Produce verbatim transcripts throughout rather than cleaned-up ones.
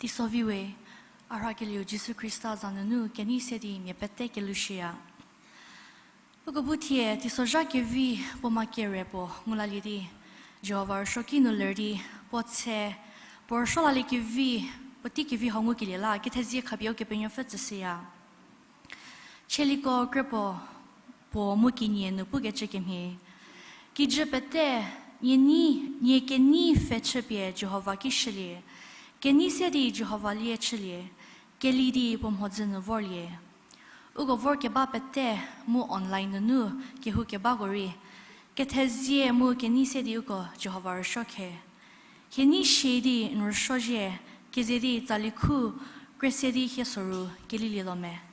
Teiso vi we, a rhakelieu Jisu Khrista za nunu kenei se di mia pete kelushüya. Uko bu thie teisozha kevi puo ma kere puo ngu lalie di, Jihova rüsuoki nu ler di, puo tse, puo rüsuo lalie kevi, puotei kevi hau ngukelie la kethezie khapie Ukepenuopfü tsüshüya. Chieliko kre puo, puo mu kenie nu pukecü kemhie. Kijü pete, nie ni, nie kenei pfhe chüpie Jihova ki shülie. Kenei se di Jihova lie chülie. Keli di puo mhodzü nu vorlie. Uko vorkeba pete mu online nunu kehoukebako rei, kethezie mu kenei se di uko Jihova rüsuo khe. Hie nei shie di n rüsuo zhie, keze di tsali khu, kre se di hie soru kelilietuo me.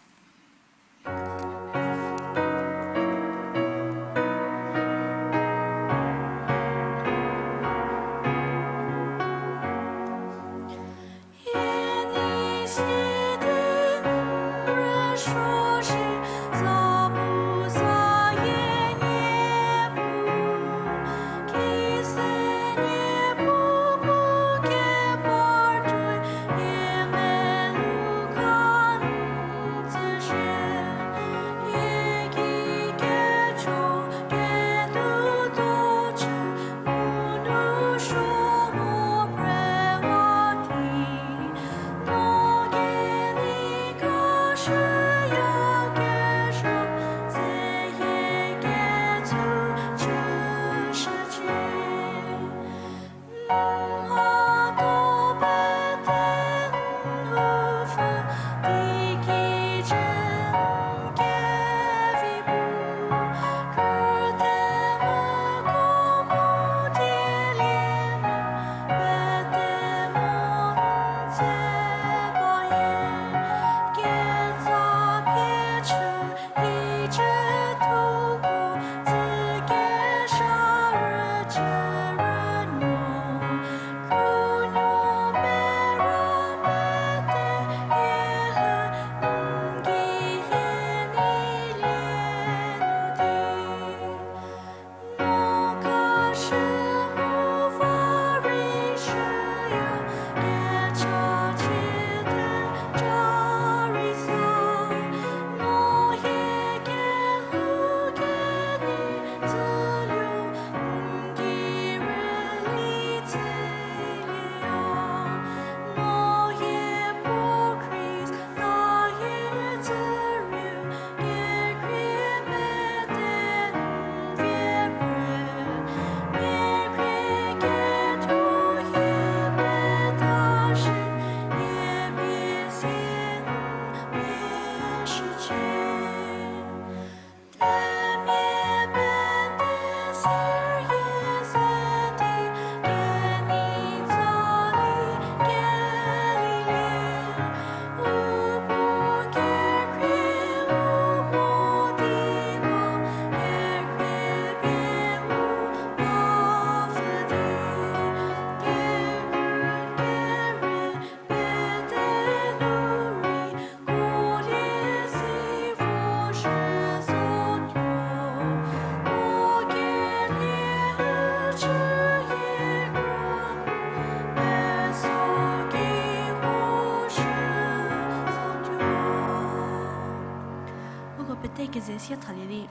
Uko pete keze sie thalie di,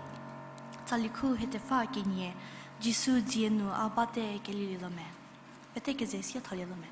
tsali khu hie tepfa kenie, Jisu dzie nu a bate kelilietuo me. Pete keze sie thalie tuo me.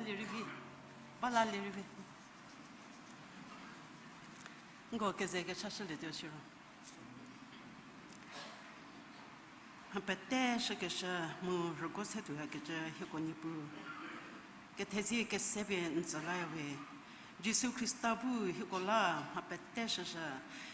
Lirivi, bala lirivi. Nko keze kechashülietuo shiro. Mha pete shükeshü mu rügo se tuoyakecü hieko Niepuu. Kethezie kese pie n tsü la we. Jisu Khrista bu hieko la mha pete shüshü.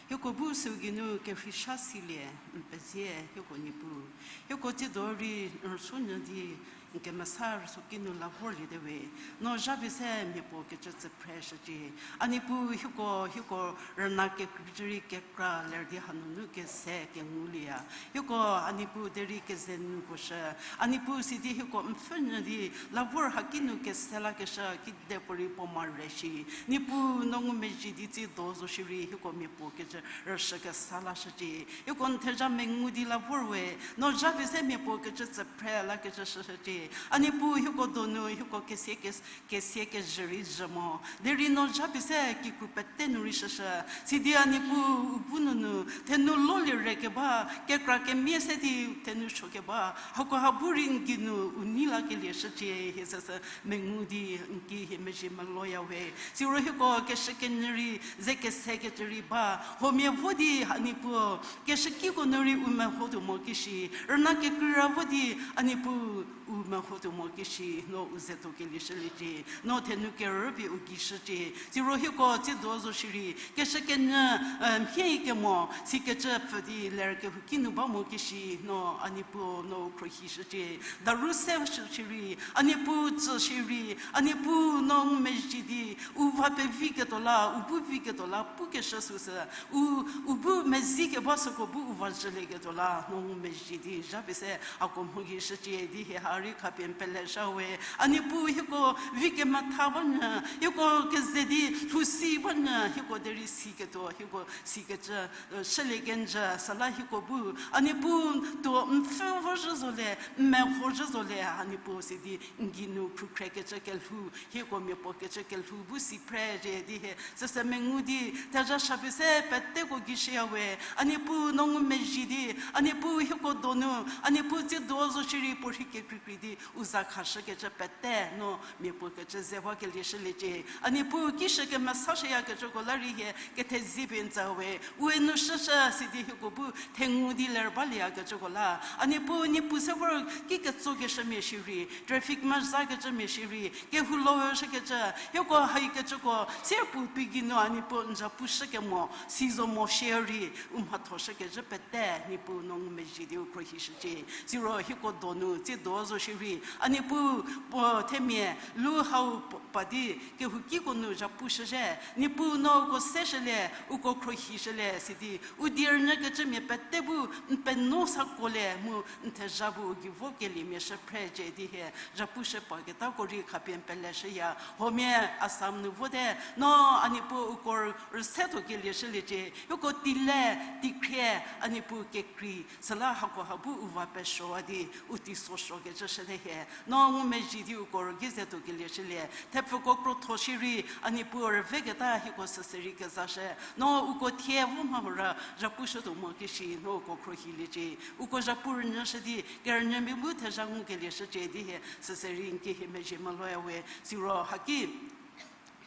Hieko bu süu geinu kerheisha silie n pezie hieko Niepuu. Hieko tsiedo rei n rüsuonyü di n kemesa rüsuoki nu la vorliete we. No zhapie se miapuo kecü tsü phreshücie. A Niepuu hieko, hieko rüna kekreicü rei kekra ler di hanunu kese kengulieya. Hieko a Niepuu derei keze nu puo shü. A Niepuu sidi hieko n pfhünyü di la vor haki nu kese lakeshü kidepuorei puo mare shi. Niepuu no ngumezhie di tsiedo zo shierei hieko miapuo kecü rüshü kesa lashücie. Hieko n thezha mengu di la vor we. No zhapie se miapuo kecü tsü phre lakecü shüshücie. A Niepuu hieko donu hieko kesie kes- kesie kezhü rei zhü mo. Derei no zhapie se kikru pete nu rei shüshü. Sidi a Niepuu u bu nunu thenu lolie re keba, kekra kemie se di thenu suo keba, hakoha bu rei n geinu u nei lakelie shücie hie süsü mengu di n ki hie mezhie meloya we. Siro hieko keshükenyü rei ze kesekecü rei ba, huomia vo di a Niepuu keshükiko nu rei u mehotuo mo kishi, rüna kekreira vo di a Niepuu u mehotuo mo kishi, no u ze tuo kelie shüliecie, no thenu kerü pie u gei shücie. Siro hieko tsiedo zo shierei keshükenyü, mhie kemo sikecü pfü di ler kehouki nu ba mo kishi, no a Niepuu no u khruohi shücie. Daru se shü shierei, a Niepuu tsü shierei, a Niepuu no ngumezhie di u va peviketuo la, u bu viketuo la pukeshü süsü, u, u bu mezhie keba süko bu u va zhülieketuo la no ngumezhie di zhapie se hako mho gei shücie di hie ha rei khapie n pele sha we. A Niepuu hieko vi kemetha banyü, hieko keze di lhousi banyü, hieko derei siketuo, hieko sikecü shülie kenjü, süla hieko bu a Niepuu tuo n pfü vorzhü zo le, n mehorzhü zo le, a Niepuu sidi n geinu phrükrekecü kelhou, hieko miapuo kecü kelhou bu si phre rie di hie süsü mengu di thezha shapie se peteko gei shüya we. A Niepuu no ngumezhie di, a Niepuu hieko donu, a Niepuu tsiedo zo shierei puorhi kekreikrei di u za khashükecü pete no miapuo kecü ze bakelie shüliecie. A Niepuu ki shü kemesashüyakecüko la rei hie kethezie pie n tsü we. Ue nu shüshü sidi hieko bu thengu di ler balieyakecüko la, a Niepuu, Niepuu se vor ki ketsokeshümia shierei, traffic mezakecümia shierei, kehou loshükecü hieko haikecüko sie puo pie geinu a Niepuu n zapu shükemo si zo mo shierei, u mhathoshükecü pete Niepuu no ngumezhie di u khruohi shücie. Siro hieko donu tsiedo zo shierei, a Niepuu puo themia lu hau pa di kehoukiko nu zapu shüzhie, Niepuu no uko se shülie, uko khruohi shülie sidi u die rünyükecümia pete bu n penuo sakolie mu n thezha bu u gei vokeliemia shü phrecie di hie zapu shü paketako rei khapie n pele shüya. Huomia Assam nu vote, no a Niepuu uko rüse tuokelie shüliecie, hieko tile, tikhrie, a Niepuu kekrei, süla hakoha bu u va pesuowa di u teiso suokecü shüte hie. No ngumezhie di uko rügei ze tuokelie shülie. Thepfüko krotho shierei, a Niepuu rüveketa hieko süsü rei kezashü. No uko thie vo mha hora zapu shütuo mo kishi, no uko khruohiliecie. Uko zapu rünyüshü di kerünyümia bu thezha ngukelie shücie di hie süsü rei n ki hie mezhie meloya we. Siro haki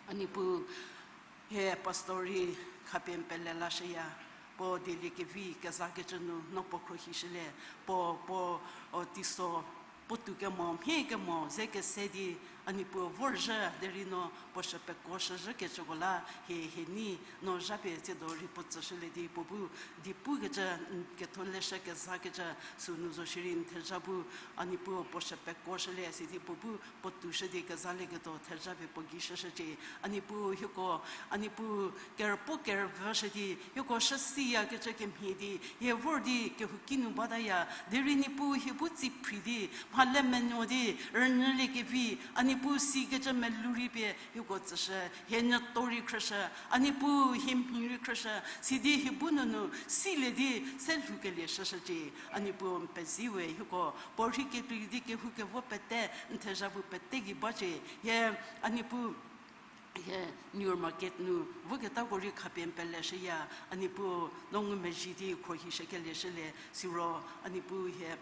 a Niepuu hie pastor rei khapie n pele lashüya, puo dieliekevi kezakecü nu no puo khruohishülie, puo, puo, o, teiso, puo tou kemo, mhie kemo ze kese di, a Niepuu vorzhü derei no puo shü pekuoshüzhükecüko la hie, hie nei, no zhapie tsiedo rei puo tsüshülie di puo bu di pukecü, n ketholeshü kezakecü sünu zo shierei n thezha bu, a Niepuu puo shü pekuoshülie sidi puo bu puo toushü di kezalieketuo thezha pie puo gei shüshücie. A Niepuu hieko, a Niepuu kerüpuo kerüvüshü di hieko shüsiyakecü kemhie di hie vor di kehouki nu bataya, derei Niepuu hie bu tsi phri di, mhale menuo di, rünyüliekevi, a Niepuu sikecü melou rei pie hieko tsüshü, hie nyüto rei khrüshü, a Niepuu hie mhi rei khrüshü, sidi hie bu nunu silie di se lhoukelie shüshücie. A Niepuu n pezie we hieko, puorhi kekrei di kehou kevo pete, n thezha bu pete gei bacie, hie, a Niepuu, hie New Market nu voketako rei khapie n pele shüya, a Niepuu no ngumezhie di khruohishükelie shülie, siro a Niepuu hie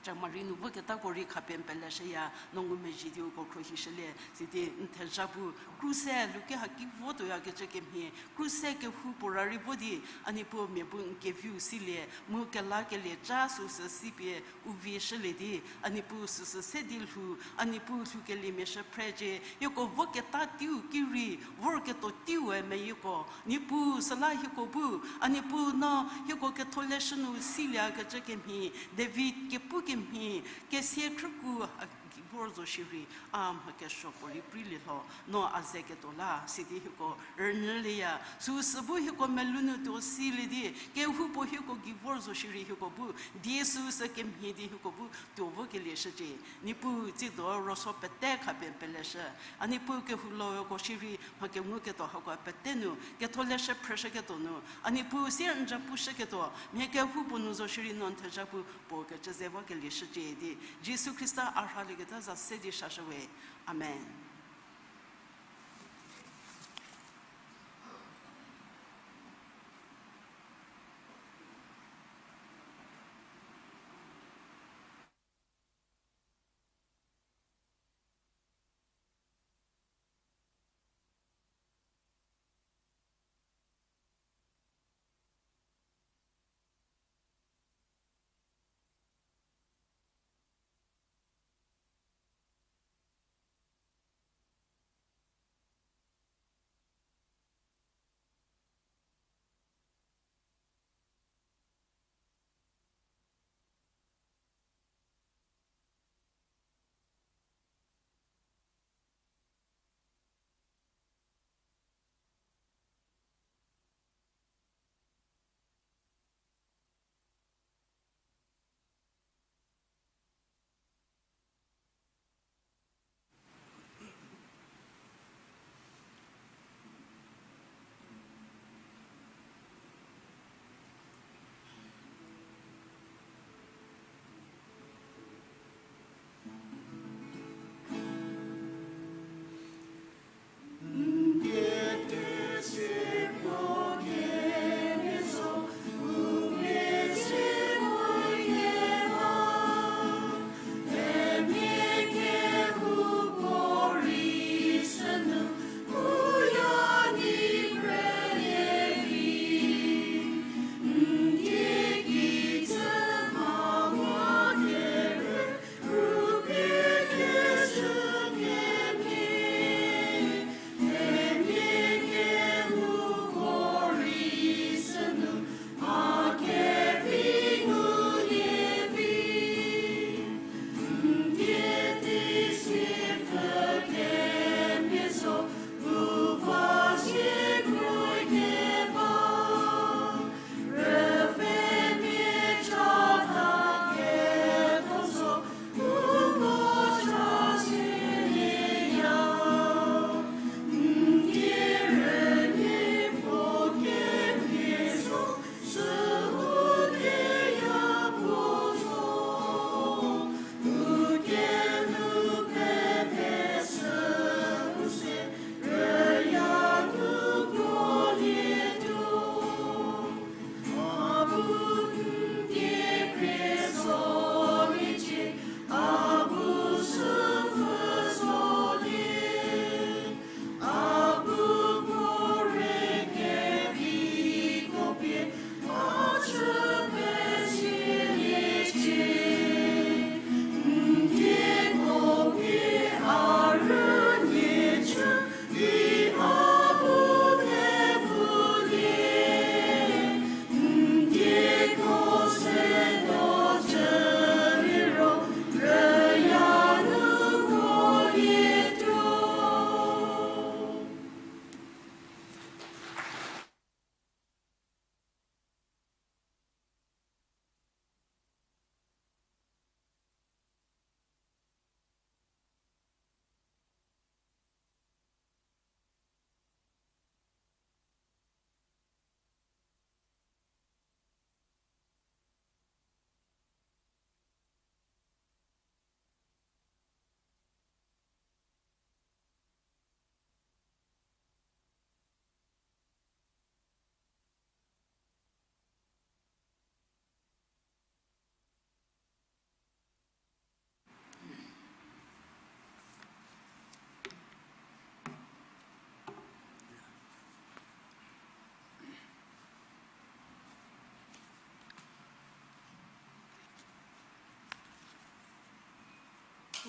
Jamari nu voketako rei khapie n peleshüya, no ngumezhie di uko khruohishülie, sidi n thezha bu kruse luke haki votuoyakecü kemhie, kruse kehoupuo ra rei vo di, a Niepuu mia bu n keviu silie, mu kelakelie ca süsü sipie u vie shülie di, a Niepuu süsü se di lhou, a Niepuu lhoukeliemia shü phrecie, hieko voketa teiu ki rei, vorketuo teiu-e meyieko, Niepuu süla hieko bu, a Niepuu no hieko ketholeshü nu siliekecü kemhie, David kepu kemhie, kesia khrüku a vor zo shierei, a mha kesuo puorei preilie lho, no a ze ketuo la, sidi hieko rünyülieya, süsü bu hieko melou nu tuo silie di, kehoupuo hieko gei vor zo shierei hieko bu, die süsü kemhie di hieko bu tuo vokelie shücie. Niepuu tsiedo roso pete khapie n peleshü. A Niepuu kehoulouko shierei mha kenguketuo hako pete nu, ketholeshü phrüshüketuo nu, a Niepuu sie n ja pushüketuo, mia kehoupuo nu zo shierei no n thezha bu puo kecü ze vokelie shücie di, Jisu Khrista a rhalieketa za se di shashü we. Amen.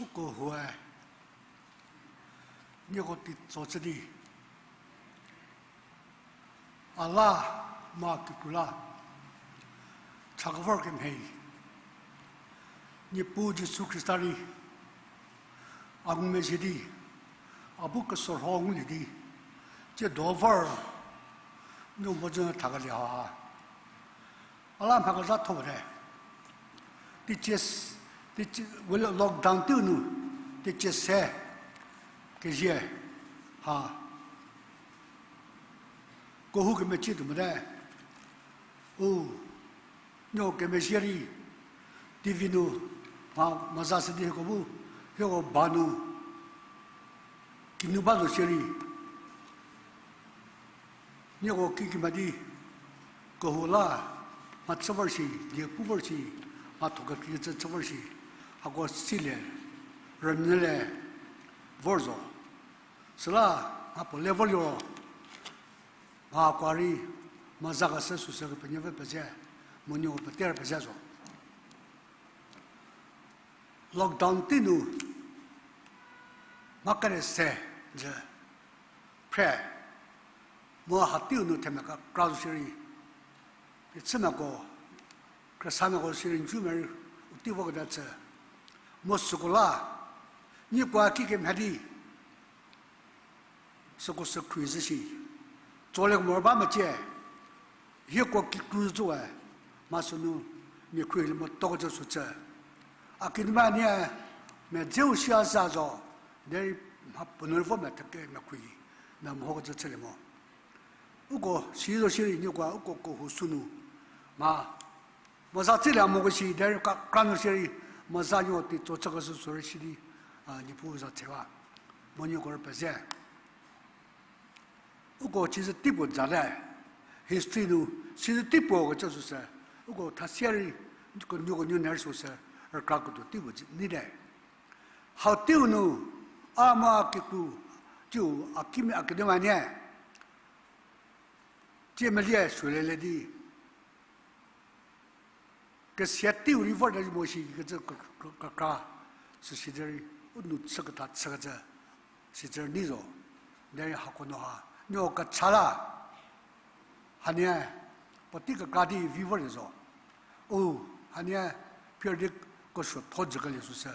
Uko huoe, nieko teitso chü di, a la, ma kikru la, cha kevor kemhie, Niepuu Jisu Khrista rei, a ngumezhie di, a bu kesorho ngulie di, tsiedo vor, nu mhodzü thakelie ha. A la mha kezhatho te. Teicie, teicie, we lockdown teiu nu, teicie se, kezie, ha. Kehou kemecie tuo mote. U, nieko kemezhie rei, T V nu, mha, mhaza se di hieko bu, hieko ba nu, kinu ba zo shierei. Nieko kikima di, kehou la, mha chü vor shi, die pu vor shi, mhatho kekreikecü chü vor shi, hako silie, rünyülie, vor zo. Süla, mha puo le vorliro, mha kua rei, mhaza kese süsü Kepenuopfü peze, mu nieko pete rei peze zo. Lockdown tei nu, mha kere se, jü, phre, mu hateiu nu themia kekra zo shierei, phichümiako, kresamiako shierei nju merei, u tei voketa chü, mu süko la, nieko kikemhie di, süko sü khruohi zhü shi. Tsolie moro ba mecie. Hieko kikru zhüwe. Mha sünu mia khruohilie motokecü sü chü. A kinumanie, medzeu shia za zo. Derei mha puo nu rei vo metheke mia khruohi. Mia mehokecü chülie mo. Uko si zo shierei nieko uko kehou sünu. Mha mhaza tsülie moko shi, derei kekra nu shierei, mhaza nuo teitso chükeshü sü rei shi di, a, Niepuu za tse ba. Mu nieko rei peze. Uko chizü teipuo zate, history nu, chizü teipuo kecü süsü, uko thasie rei, kenuo kenuo ner süsü, rükra ketuo teipuo nite. Hateiu nu, a mu a kikru, tiu a kimi a kinumanie, tsie melie suolielie di, kesia teiu rei vorte mo shi kecü kekra, süsizü rei, u nu chüketa chükecü, sizü rei nei zo, derei hako nu ha, nieko kecha la, hanie, puotei kekra di vi vorlie zo. U, hanie, phier di kesuotho jükelie süsü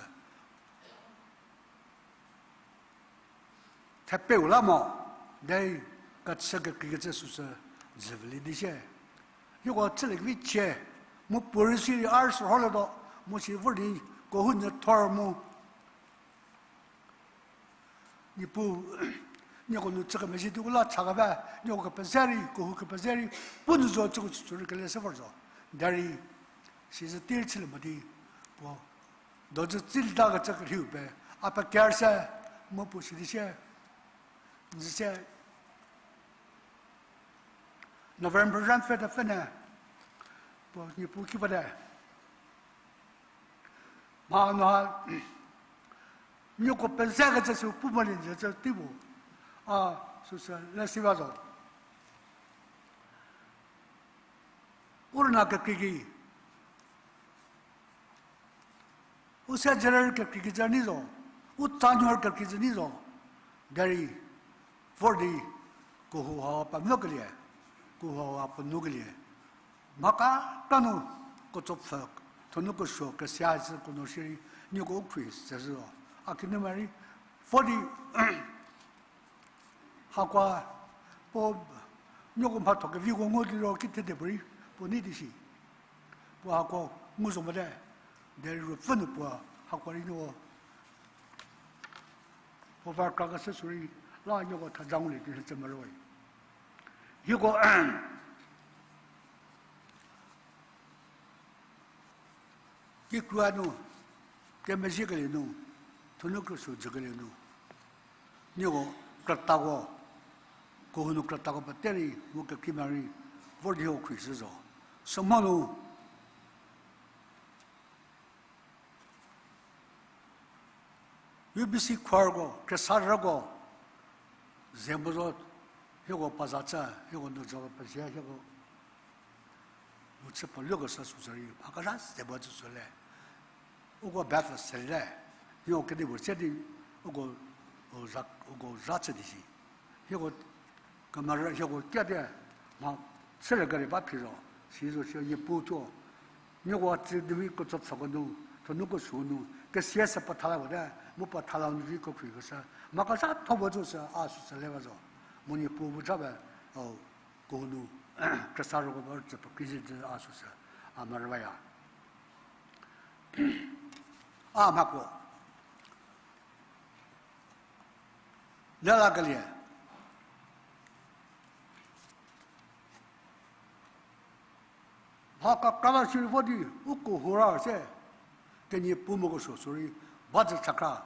thepeu la mo, derei kechü kekreikecü süsü jüvülie di sie. Hieko chüliekevi chie, mu puorei sirei a rüsü rholietuo, mu si vor di kehou nyü thor mu. Niepuu, nieko nu chü kemezhie di u la cha keba, nieko kepeze rei, kehou kepeze rei, puo nu zo chüko tsütsü rei kele se vor zo. Derei, sizü tei rei chülie mo di, puo dojü tsülieta kecü kelhiu pie, a peker se, mu puo sidi sie, n zi se, November zha pfü te pfü ne, puo Niepuu ki bate. Mha nu ha, nieko pezekecü sü pu molie n zi cü tei puo, a, süsü le si ba zo. U rüna kekreiki, u se jüre rei kekreikecü nei zo, u tsanuo rei kekreikecü nei zo, derei vor di kehou hau pemvükelie, kehou hau puo nukelie, mha kekra nu ketsopfü, thonu kesuo kesia cü ko nu shierei, nieko u khruohi se zo. A kinumia rei, vor di, hakoa, puo, nieko mhatho keviko ngu liro kithede puorei puo nei di shi. Puo hako ngu zo mote, derei ruopfü nu puo hako rei nieko puo va krakeshü sü rei la nieko theja ngulie di cü morowe. Hieko kikrua nu, kemezhiekelie nu, thonu kesuo jükelie nu, nieko krütako, kehou nu krütako pete rei mu kekreimia rei vor di hieko khruohi se zo. Sü mo nu, U B C choirko, khriesarüko, ze mo zo, hieko paza chü, hieko nu zo pezie, hieko nu chü puo luokeshü sü zo rei, mha kezha ze mo tsü zo le. Uko baptist se le, Hie kedipuo se di uko, u za, uko za chü di shi. Hieko, kemera hieko kiatie, mha chülie kere ba phi zo, si zo shi Niepuu thuo. Nieko tsü di vi ketsopfhüko nu, thenu kesuo nu, kesia se pethala wate, mu pethala nu vi kekhruko se, mha kezhatho puo zo se, a süsü le ba zo. Mu Niepuu bu ja pe, o, kehou nu, khrüsa roko ba tsü pekri zhü a süsü, a merübaya. A mhapuo. Lelakelie. Mha kekra la shierei vo di, u kehou ra se, kenie pu moko suo, sorry, ba zü chakra.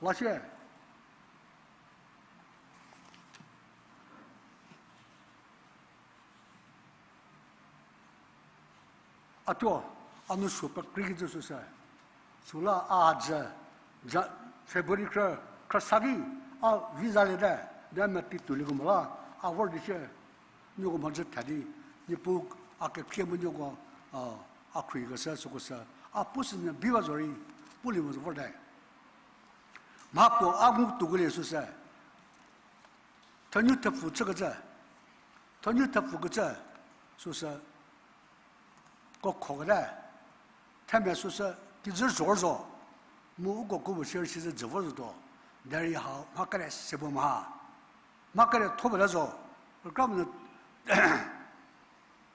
La sie. A thuo, a nu suo pekreikecü süsü. Süla a dzü, ja, February khrü, khrüsa ki, a visa liete, de meti tuolieko mo la, a vor di sie, nieko mhodzü tha di, Niepuu a kekhrie mu nieko, a, a khruohikeshü süko sü, a pu sünyü bi ba zorei, pulie mo zo vorte. Mhapuo a ngu tuokelie süsü. Thenyu thepfu chükecü, thenyu thepfukecü, süsü, ko khokete, themia süsü, kijü zhor zo, mu uko kuo puo shierei sizü dzü vo zotuo, derei hau mha kere se puo mha, mha kere tho puo la zo, kra puo nu,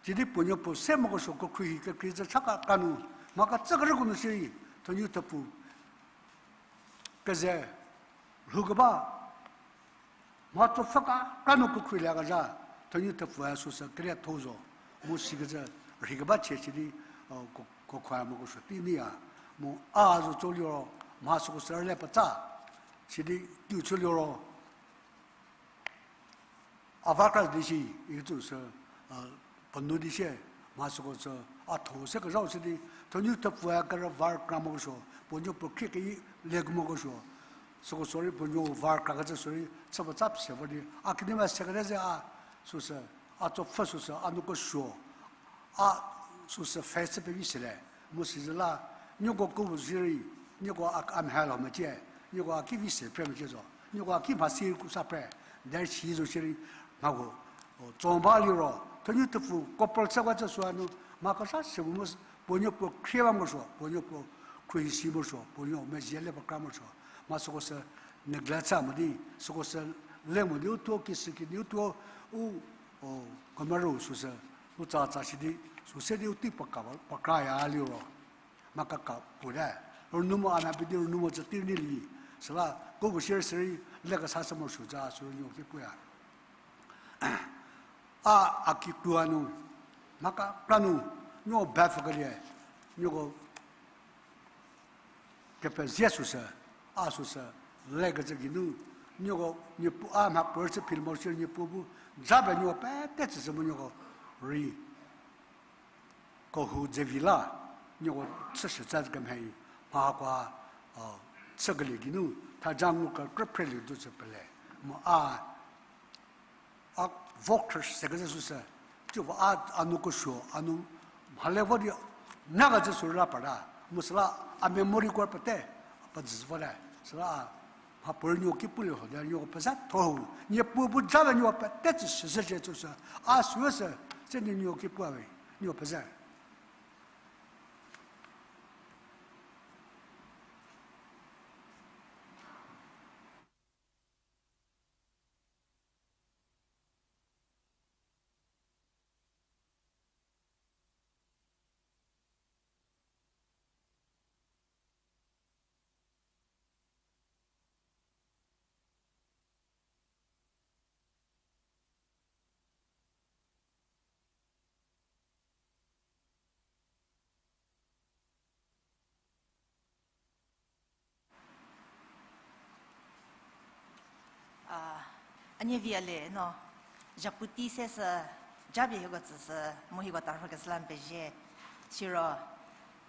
sidi puo nuo puo se mokesuo kekhruohi kekrei zü chaka kra nu, mha kecü kerüko nu shierei, thenyu thepfu, keze, lhoukeba, mha tsopfhü kekra nu kekhruohiliekezha, thenyu thepfu-e süsü kerietho zo, mu sikecü rheikeba chie sidi, ko, ko kho-e mokesuo tei neiya, mu a zo tso liro, mha süko sü rüle petsa, sidi tiu chü liro, a va kra di shi, ikecü sü, a, penuo di sie, mha süko sü, a tho se kezhau sidi, thenyu thepfu-e kerü var kra mokesuo, puo nuo puo khrie keyi le mokesuo, süko sorry, puo nuo var krakecü sorry, chü petsa pse vor di, a kenie ma sekete ze a, süsü, a tsopfhü süsü, a nu kesuo, a süsü face pevi sele, mu sizü la, nieko kuo puo shierei, nieko a, a mha lho mecie, nieko a ki vi se phre mecie zo, nieko a ki mhasi kusa phre, derei si zo shierei, mhako, o, tso ba liro, thenyu thepfu, couple chükecü süu nu, mha kesa se mu, puo nuo puo khrie ba mosuo, puo nuo puo khruohi si mosuo, puo nuo mezhie le pekra mosuo, mha süko sü neglect chü mo di, süko sü le mo di u thuo kishüki di u thuo, u, o, kemero süsü, u tsatsa shi di, süse di u tei pekra, pekraya liro. Mha kaka puo te. Rünu mo a mha pie di rünu mo tsü tei rünyülie. Süla, ko puo shierei sürei, le kesa se mosuo ca sürei nuo ki puya. A, a ki krua nu, mha kekra nu, nieko bapfü kelie, nieko kepezie süsü, a süsü, lekecü geinu, nieko, Niepuu a mha puorei chü phil mo shierei Niepuu bu, ja pie nieko pete tsüshü mu nieko rei kehou dze vi la, nieko chüshü tsa kemhie, mha hakoa, a, chükelie geinu, thaja ngu kekrü phrelie tuo chü pele, mu a, a vo khrü sekecü süsü, tsie vo a, a nu kesuo, a nu mhale vo di, nyakecü sü rüla parta, mu süla a memory ko pete, a pezü vote, süla a, mha puorei nieko ki pulie ho di, nieko pezatho ho, Niepuu bu ja pie nieko pete tsüshü zhücie süsü, a süu sü, se di nieko ki puo we, nieko peze. A, a nie vi a le no, zhapu tei se sü, japie hieko tsüshü, mu hieko tarhokeshü la n pezie. Siro,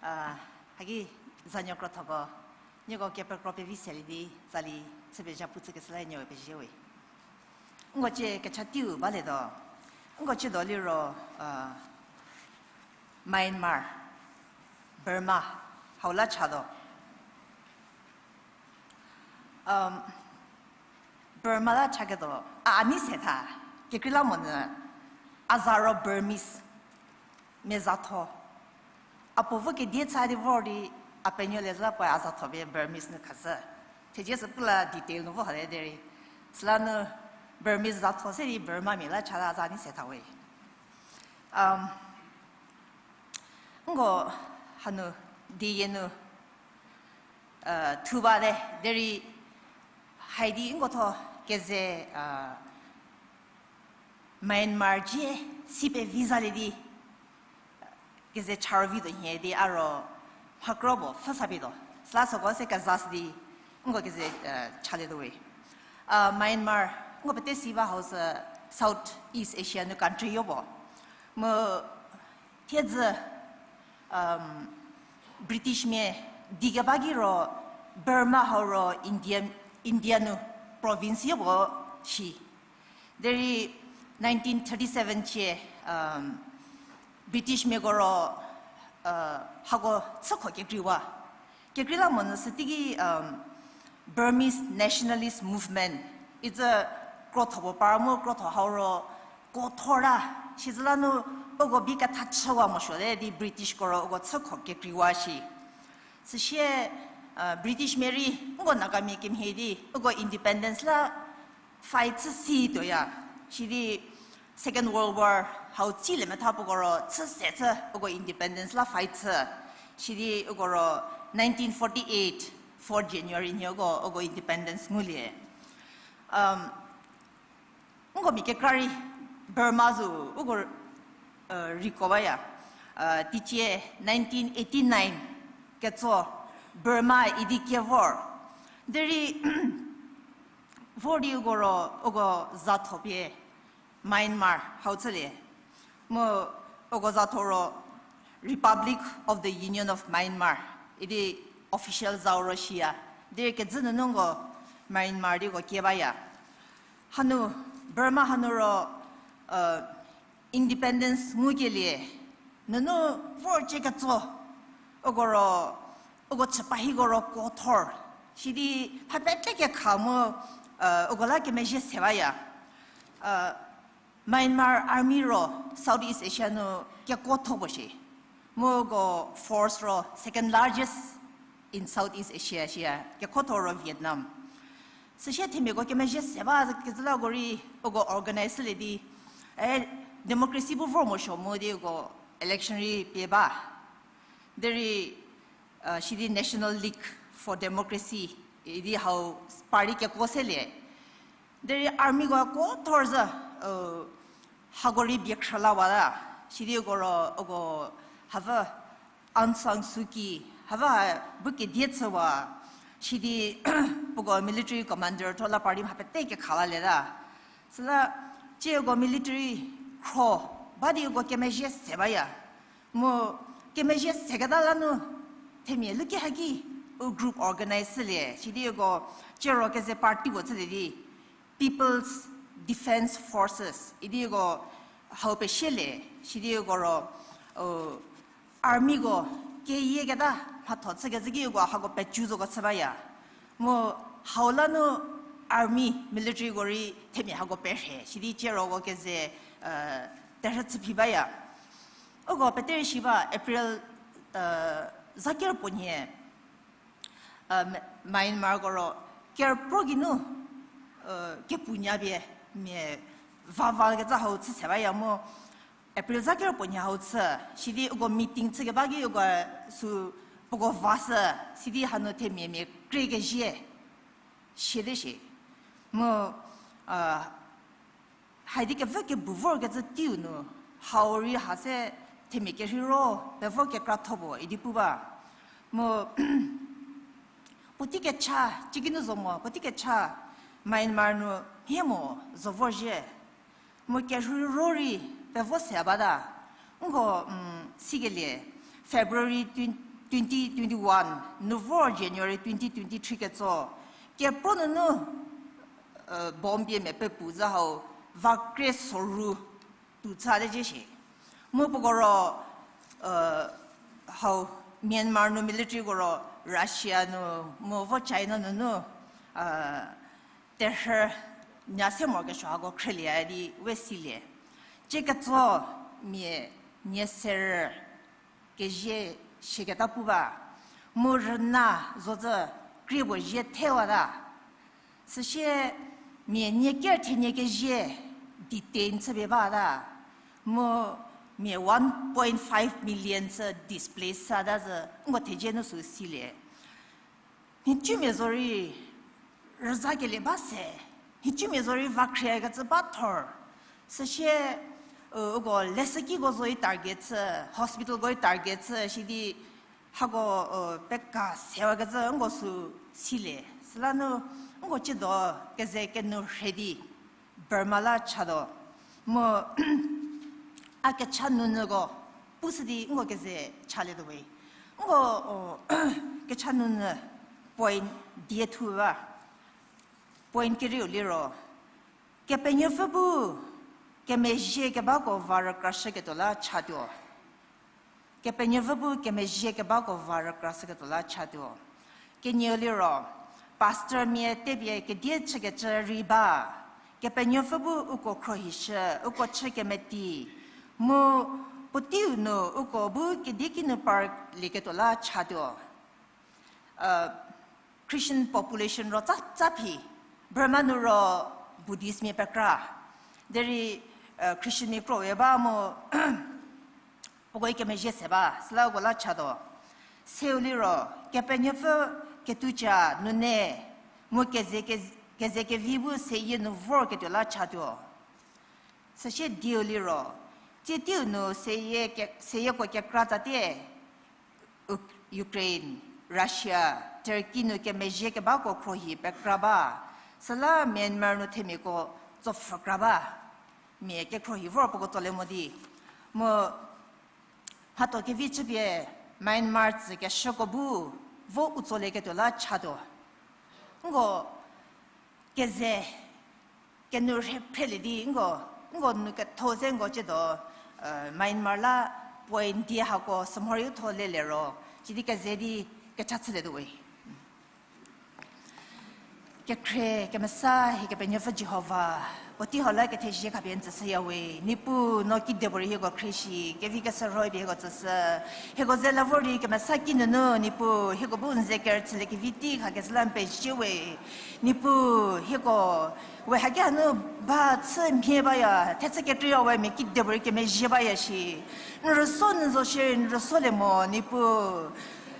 a, haki zanuo krothoko, nieko kepekro pevi selie di, tsali, chüpie zhapu chükeshü la nieko pezie we. Nko cie kecha teiu balietuo. Nko ciedo liro, a, Myanmar, Burma, hau la chatuo. Burma la chaketuo, a, a nei se tha, kekreilamonyü, a za ro Burmese, mia zatho. A puo vo kedie cha di vor di, a penuo le zü la puoe a zatho pie Burmese nu khashü. Thedze sü pu la detail nu vo hale derei. Süla nu Burmese zatho se di Burmamia la cha la a za nei se tha we. Nko hanu die nu thu bate derei haidi nko tho keze Myanmar cie si pevi zalie di keze charu vi tuo nhie di a ro mhakro puo pfhü sa pie tuo. Süla süko se kezashü di nko keze chalietuo we. Myanmar, nko pete si ba hau sü South East Asia nu country yo puo. Mu thiedzü Britishmia di keba ki ro Burma hau ro India, India nu province yo puo shi. Derei nineteen thirty seven cie Britishmiako ro hako chükho kekreiwa. Kekreilamonyü süteiki Burmese Nationalist Movement itsü krotho puo par mu krotho hau ro kothor ta, sizüla nu uko bi ketha chüwa mosuote di Britishko ro uko chükho kekreiwa shi. Süsie Britishmia rei nko Nagamia kemhie di uko independence la fight chü si tuoya. Sidi Second World War hau tsilie metha puoko ro chü se chü uko independence la fight chü. Sidi uko ro nineteen forty eight, fourth January nhie uko, uko independence ngulie. Nko mia kekra rei Burma zo uko rei ko baya. Teicie nineteen eighty nine ketso Burma idi kevor. Derei vor di uko ro uko zatho pie Myanmar hau chülie. Mu uko zatho ro Republic of the Union of Myanmar idi official zau ro shiya. Derei kezhü nunu nko Myanmar di uko kie baya. Hanu Burma hanu ro independence ngukelie nunu vor cie ketso uko ro, uko chüpa hiko ro kothor. Sidi pha pete kekha mu uko la kemezhie se baya. Myanmar Army ro South East Asia nu kekuotho puo shi. Mu uko force ro second largest in South East Asia shia, kekuotho ro Vietnam. Süsie themiako kemezhie se ba kezhü la uko rei uko organize chülie di, e, democracy bu vor mosuo mu di uko election rei pie ba. Derei sidi National League for Democracy idi hau party kekuo selie. Derei armyko kothor zü hako rei bie khrülawa la. Sidi uko ro uko hapfü Aung San Suu Kyi hapfü ha bu kedie chüwa. Sidi puoko military commander tho la party mha pete kekha lalieta. Süla tsieko military khro ba di uko kemezhie se baya. Mu kemezhie seketa la nu themia luki haki u group organize chülie. Sidi uko tsiero keze party puo chülie di People's Defence Forces idi uko hau pesielie. Sidi uko ro armyko keyieketa mhatho chükezhü ki uko hako pecu zoko chü baya. Mu hau la nu army, militaryko rei themia hako perhe. Sidi tsiero uko keze terhü chüphi baya. Uko pete rei shi ba April za ker puo nhie Myanmarko ro kerpro geinu kepunyapie mia vava kecü hau chü se baya mu April za ker puo nhie hau chü. Sidi uko meeting chükeba ki uko sü puoko va sü, sidi hanu themia mia krie kezhie siete shie. Mu haidi kevü kebu vorkecü teiu nu hau rei ha se themia kerheiro pevo kekratho puo idi pu ba. Mu puotei kecha, cikinu zo mo, puotei kecha Myanmar nu mhie mo zo vorzhie. Mu kerheiro rei pevo se bata. Nko sikelie February twenty twenty-one nu vor January twenty twenty-three ketso kepro nunu bomb pie mia pepu zü hau va krie soru tu chate cie shie. Mu puoko ro hau Myanmar nu militaryko ro Russia nu mu vo China nunu terhü nya se morokesuo hako khrielie di we silie. Cie ketso mia nie serü kezie shieketa pu ba, mu rüna zozü krie puo zie thewata. Süsie mia nie ker thenie kezie detain chüpie bata, mu mia one point five million sü displace sata zü nko thezie nu sü silie. Nhicumia zorei rüzakelie ba se, nhicumia zorei va khriekecü ba thor. Süsie, u, uko lesükiko zorei target chü, hospitalko target chü sidi, hako, u, peka sewakecü nko sü silie. Süla nu nko ciedo keze kenu rhe di Burma la chatuo. Mu a kecha nunyüko pushü di nko keze chalietuo we. Nko, u, kecha nunyü point die thu ba. Point kerieu liro, Kepenuopfü bu kemezhie kebako va rükrashüketuo la chatuo. Kepenuopfü bu kemezhie kebako va rükrashüketuo la chatuo. Kenieu liro, pastormia tepie kedie chükecü rei ba, Kepenuopfü bu uko khruohishü, uko chü kemeti, mu puoteiu nu uko bu kedie kinu parlieketuo la chatuo. Christian population ro tsa, tsa phi, Burma nu ro Buddhistmia pekra. Derei, Christianmia krowe ba mu, puokoe kemezhie se ba, süla uko la chatuo. Seu liro, Kepenuopfü kethuca nune, mu keze ke-, keze kevi bu seyie nu vorketuo la chatuo. Süsie dieu liro, tsie teiu nu seyie ke-, seyieko kekra tsatie, U-, Ukraine, Russia, Turkey nu kemezhie kebako khruohi pekra ba, süla Myanmar nu themiako tsopfhükra ba, mia kekhruohi vor puoko tsolie mo di. Mu mhatho kevi chüpie Myanmar tsükeshüko bu vo u tsolieketuo la chatuo. Nko keze kenu rhe phrelie di nko, nko nu ketho ze nko ciedo, Myanmar la point die hako sümhorei u tho lelie ro, sidi keze di kecha chülietuo we. Kekhrie kemesa hie Kepenuopfü Jihova, puotei hau la kethezie khapie n tsüshüya we. Niepuu no kidepuorei hieko khrie shi, kevi keshürho pie hieko tsüshü. Hieko ze la vor di kemesa kinunu, Niepuu hieko bu n ze kerüchüliekevi tei khakeshü la n pezie we. Niepuu hieko we haki hanu ba chü mhie baya, thechü kekreiya we mia kidepuorei kemezhie baya shi. N rüso nyü zo shierei n rüsolie mo, Niepuu.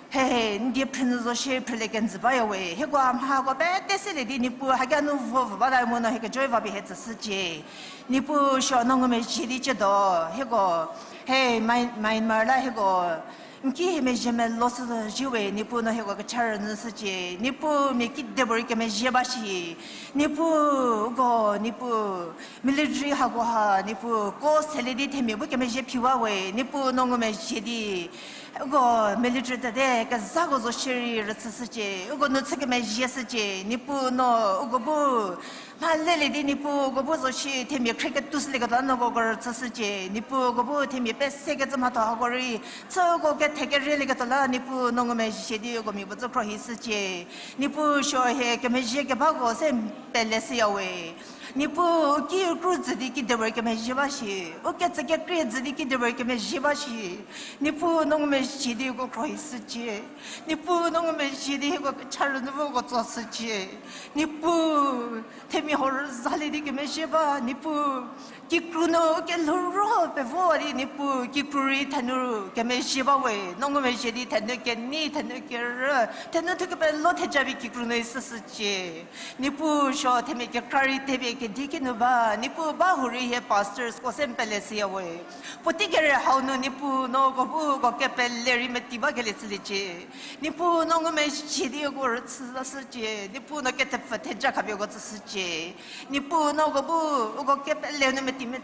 He, n die phrünyü zo shierei phrülie kenjü baya we. Hieko a mhako pete selie di Niepuu haki hanu vo vü bata mu no hie kejoe va pie hie tsüshücie. Niepuu suo no ngumezhie di ciedo. Hieko, he, Myan-, Myanmar la hieko n ki hie mezhie melo shü zo zie we, Niepuu no hieko kecha rünyü shücie. Niepuu mia kidepuorei kemezhie ba shi. Niepuu, uko, Niepuu, military hako ha, Niepuu, ko selie di themia bu kemezhie phiwa we, Niepuu no ngumezhie di. Uko military tete kezhako zo shierei rüchüshücie, uko nu chü kemezhie shücie, Niepuu no uko bu mha lelie di Niepuu uko bu zo shi themia khrie ketuo shülieketuo la no uko rüchüshücie, Niepuu uko bu themia pesekecü mhatho hako rei chü uko kethe kerielieketuo la Niepuu no ngumezhie di uko mia puo tsü khruohi shücie. Niepuu suo hie kemezhie kebako se n pele shüya we. Niepuu u ki u kru jü di kidepuorei kemezhie ba shi, u ketsü kekrie jü di kidepuorei kemezhie ba shi. Niepuu no ngumezhie di uko khruohi shücie. Niepuu no ngumezhie di hieko kecha rünyü vo uko tso shücie. Niepuu themia hau rüzalie di kemezhie ba, Niepuu kikru nu kelhou ro pevo di Niepuu kikru rei thenu kemezhie ba we, no ngumezhie di thenu kenei, thenu kerü, thenu thu kepelo theja pie kikru nu i shüshücie. Niepuu suo themia kekra rei thepie kedi kinu ba, Niepuu ba hurei hie pastors ko se n pele shüya we. Puotei kere hau nu Niepuu no uko bu uko kepele rei meti bakelie chüliecie. Niepuu no ngumezhie di uko rüchü zashücie. Niepuu no kethepfü theja khapie uko tsüshücie. Niepuu no uko bu uko kepele nu meti me-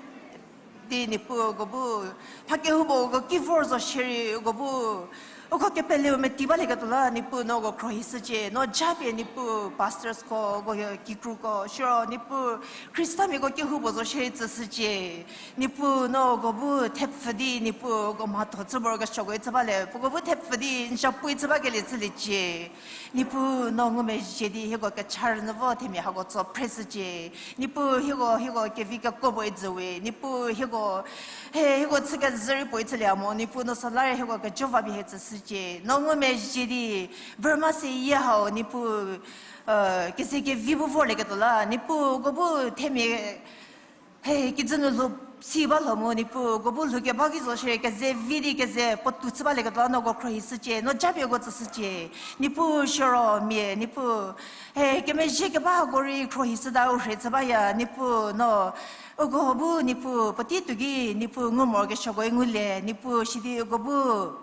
di Niepuu uko bu mha kehoupuo uko ki vor zo shierei uko bu Uko kepeleu meti balieketuo la, Niepuu no uko khruohishücie, no japie Niepuu pastorsko, uko kikruko, siro Niepuu Khristamiako kehoupuo zo shierei tsüshücie. Niepuu no uko bu thepfü di, Niepuu uko mhatho chü morokesuoko icü balie, puoko bu thepfü di n zapu icü bakelie chüliecie. Niepuu no ngumezhie di hieko kecha rünyü vo themia hako tso phreshücie. Niepuu hieko, hieko kevi kekuo puo icü we. Niepuu hieko, he, hieko chü kezhü rei puo icülie mo. Niepuu no süla rei hieko kejo va pie hie tsüshücie. No ngumezhie di, Burma seyie hau, Niepuu, keze kevi bu vorlieketuo la, Niepuu uko bu themia he, kijü nu lhou si ba lho mu, Niepuu uko bu lhoukeba ki zo shierei keze vi di keze puotou chü balieketuo la no uko khruohishücie, no japie uko tsüshücie. Niepuu siro mia, Niepuu, he, kemezhie keba hako rei khruohishüta u rhie chü baya, Niepuu no, uko bu, Niepuu, puotei tuo ki, Niepuu ngu morokesuoko ngulie, Niepuu sidi uko bu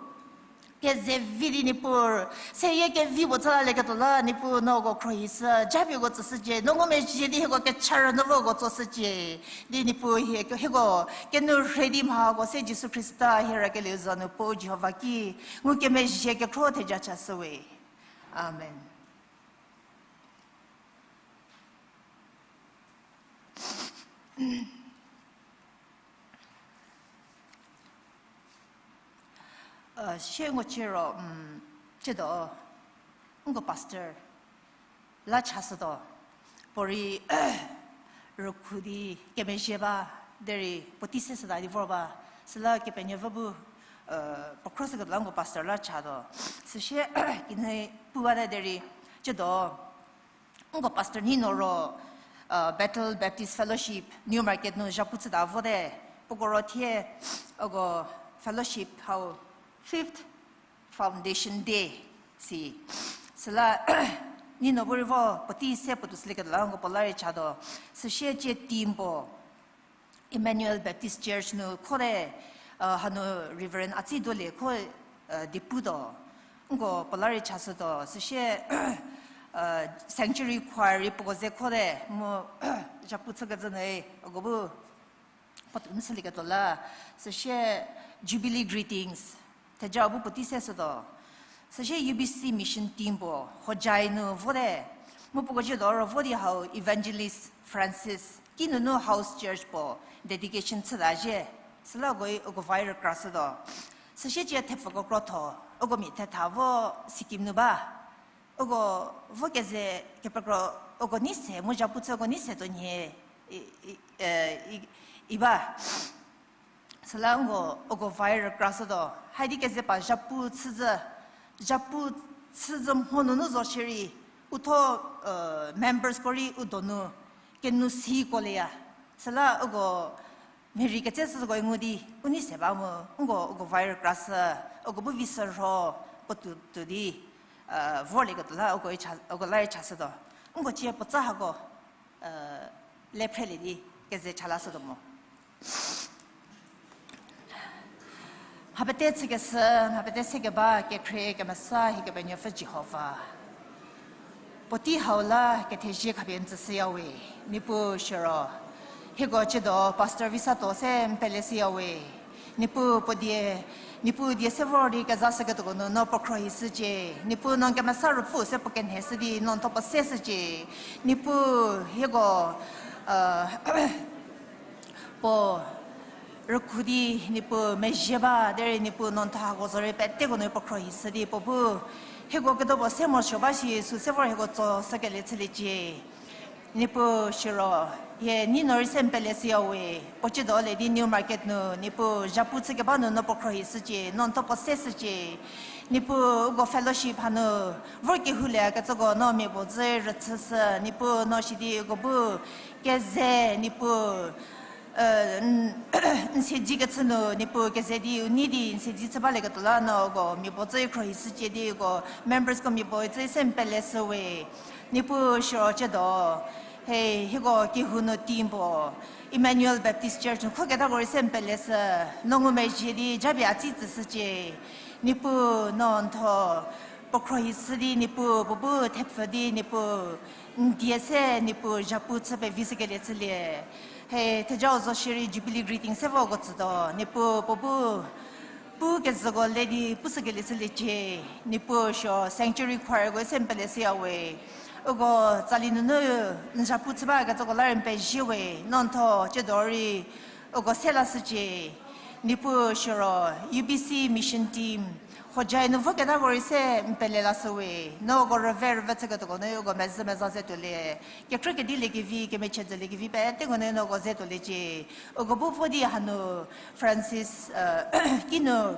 keze vi di Niepuu, seyie kevi puo chü lalieketuo la, Niepuu no uko khruohishü, japie uko tsüshücie, no ngumezhie di hieko kecha rünyü vo uko tsoshücie, di Niepuu hie, hieko kenu rhei di mha hako se Jisu Khrista hie rakelieu za nu puo Jihova ki, ngukemezhie kekhro theja chashüwe. Amen. Sie ngo ciro, tsiedo, nko pastor la chashütuo, puorei rükhu di kemezhie ba, derei puotei se shüta di vor ba, süla Kepenuopfü bu puo khro shüketuo la nko pastor la chatuo. Süsie kinhie pu bate derei, tsiedo, nko pastor Nino ro, Bethel Baptist Fellowship, New Market nu zhapu chüta vote, puoko ro thie, uko fellowship hau fifth foundation day si. Süla, Nino bu rei vo puotei se puotou shülieketuo la nko puo la rei chatuo. Süsie tsie team puo, Emmanuel Baptist Church nu khote, hanu Reverend Atsi Dolie kho, di putuo. Nko puo la rei chashütuo. Süsie, sanctuary choir rei puoko ze khote mu, zhapu chükezhü nu, uko bu puotou nu shülieketuo la. Süsie Jubilee greetings, theja bu puotei se shütuo. Süsie U B C mission team puo Hojai nu vote, mu puoko tsiedo ro vo di hau Evangelist Francis kinunu house church puo dedication chüta zhie. Süla uko, uko va rei rükra shütuo. Süsie tsie thepfü kekratho, uko mia thetha vo Sikkim nu ba. Uko vo keze kepekro, uko nei se mu zhapu chü uko nei se tuo nhie, i, i, i ba. Süla nko uko va rei rükra shütuo. Haidi keze pa zhapu chüzhü, zhapu chüzhü mho nunu zo shierei, uthuo, members ko rei u donu kenu siko leya. Süla uko mhierei ketse shüzhüko ngu di u nei se ba mu, nko uko va rei rükra shü, uko bu vi shürho, puotou tuo di, vorlieketuo la uko la rei chashütuo. Nko tsie puotsa hako le phrelie di keze cha lashütuo mo. Mha pete chükeshü, mha pete sekeba, kekhrie kemesa hie Kepenuopfü Jihova, puotei hau la kethezie khapie n tsüshüyawe. Niepuu siro, hieko tsiedo pastor Visato se n peleshüyawe. Niepuu puo die, Niepuu die se vor di kezashüketuoko nu no puo khruohishücie. Niepuu no n kemesa ruopfü se puo kenheshü di no n thuo puo seshücie. Niepuu hieko, puo rükhu di Niepuu mezhie ba derei Niepuu no n thuo hako zorei peteko nu puo khruohishü di puo bu hieko kedo puo se morosuo ba shi sü se vor hieko tsoshükelie chüliecie. Niepuu siro, hie Nino rei se n peleshüyawe, puo tsiedo le di New Market nu Niepuu zhapu chükeba nu no puo khruohishücie, no n thuo puo seshücie. Niepuu uko fellowship hanu vor kehoulie kecüko no mia puo dzü rüchüshü, Niepuu no sidi uko bu keze, Niepuu n siedzekechü nu Niepuu keze di u nei di n siedze chü balieketuo la no uko mia puo dzü khruohishücie di uko membersko mia puo dzü se n peleshüwe. Niepuu siro tsiedo, he, hieko kehou nu team puo, Emmanuel Baptist Church nu khoketako rei se n peleshü, no ngumezhie di japie a tsei tsüshücie. Niepuu no n thuo puo khruohishü di Niepuu puo bu thepfü di Niepuu n die se Niepuu zhapu chü pevishükelie chülie. He, thejau zo shierei Jubilee greeting se voko tsütuo, Niepuu puo bu Pu kezhüko le di pushükelie chüliecie, Niepuu suo sanctuary choirko se n pele shüya we. Uko tsali nunu n zhapu chü bakecüko la rei n pezie we, no n thuo tsiedo rei uko se lashücie. Niepuu suo ro U B C mission team, Hojai nu voketako rei se n pele lashü we, no uko rüve rüve chüketuoko nu uko mezhü mezha ze tuolie. Kekrü kedilie kevi, kemechie dzülie kevi peteko nu no uko ze tuoliecie. Uko bu vo di hanu Francis, kinu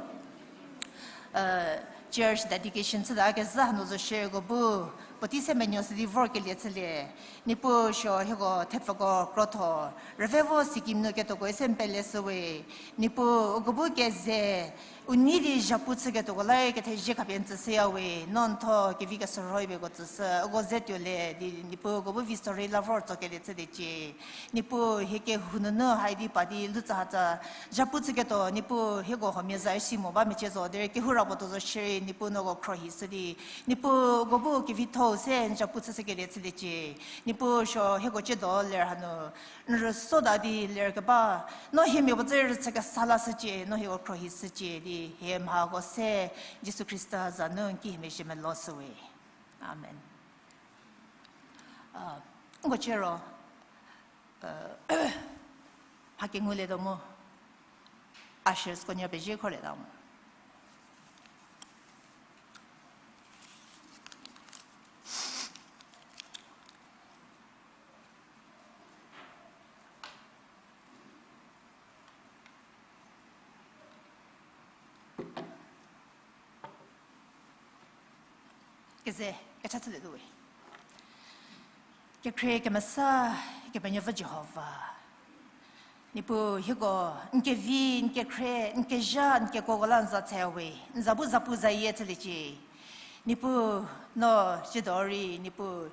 church dedication chüta kezhü hanu zo shierei uko bu puotei se menuo sü di vorkelie chülie. Niepuu suo hieko thepfüko krotho, rüve vo Sikkim nu ketuoko se n pele shü we. Niepuu uko bu keze u nei di zhapu chüketuoko la rei kethezie khapie n tsüshüya we, no n thuo kevi kesorho-i pie uko tsüshü, uko ze tuolie di Niepuu uko bu vi sorei la vor tsokelie chüliecie. Niepuu hie kehou nunu hai di pa di lu tsü hatsa zhapu chüketuo, Niepuu hieko huomia za si mo ba mecie zo derei kehou ra puo tuo zo shierei Niepuu no uko khruohishü di, Niepuu uko bu kevitho-u se n zhapu chüshükelie chüliecie. Niepuu suo hieko tsiedo ler hanu n rüsuota di ler keba, no hiemia puo dzü rüchü kesa lashücie, no hieko khruohishücie di hie mhako se Jisu Khrista za nu n ki hie mezhie melo shü we. Amen. Nko cie ro mha kengulietuo mu, ushersko nuo pezie kholieta mu. Keze kecha chülietuo we. Kekhrie kemesa, Kepenuopfü Jihova, Niepuu hieko n kevi, n kekhrie, n kezha, n kekuoko la n za tse we, n za bu zapuzayie chüliecie. Niepuu, no tsiedo rei Niepuu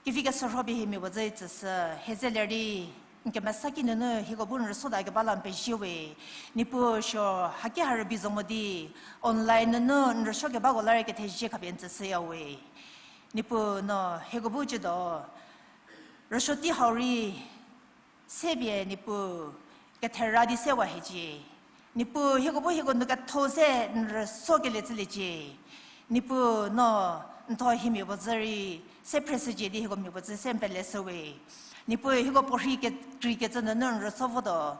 kevi kesorho pie hie mia puo dzü tsüshü, hie ze ler di n kemesa ki nunu hieko bu n rüsuota keba la n pezie we. Niepuu suo haki ha rübei zo mo di online nunu n rüsuo kebako la rei kethezie khapie n tsüshüya we. Niepuu no hieko bu tsiedo rüsuo tei hau rei se pie Niepuu kethera di sewa hiecie. Niepuu hieko bu hieko nu ketho se n rüsuokelie chüliecie. Niepuu no n thuo hie mia puo dzü rei se phreshücie di hieko mia puo dzü se n pele shü we. Niepuu hieko puorhi kekreikecü nunu n rüsuo votuo.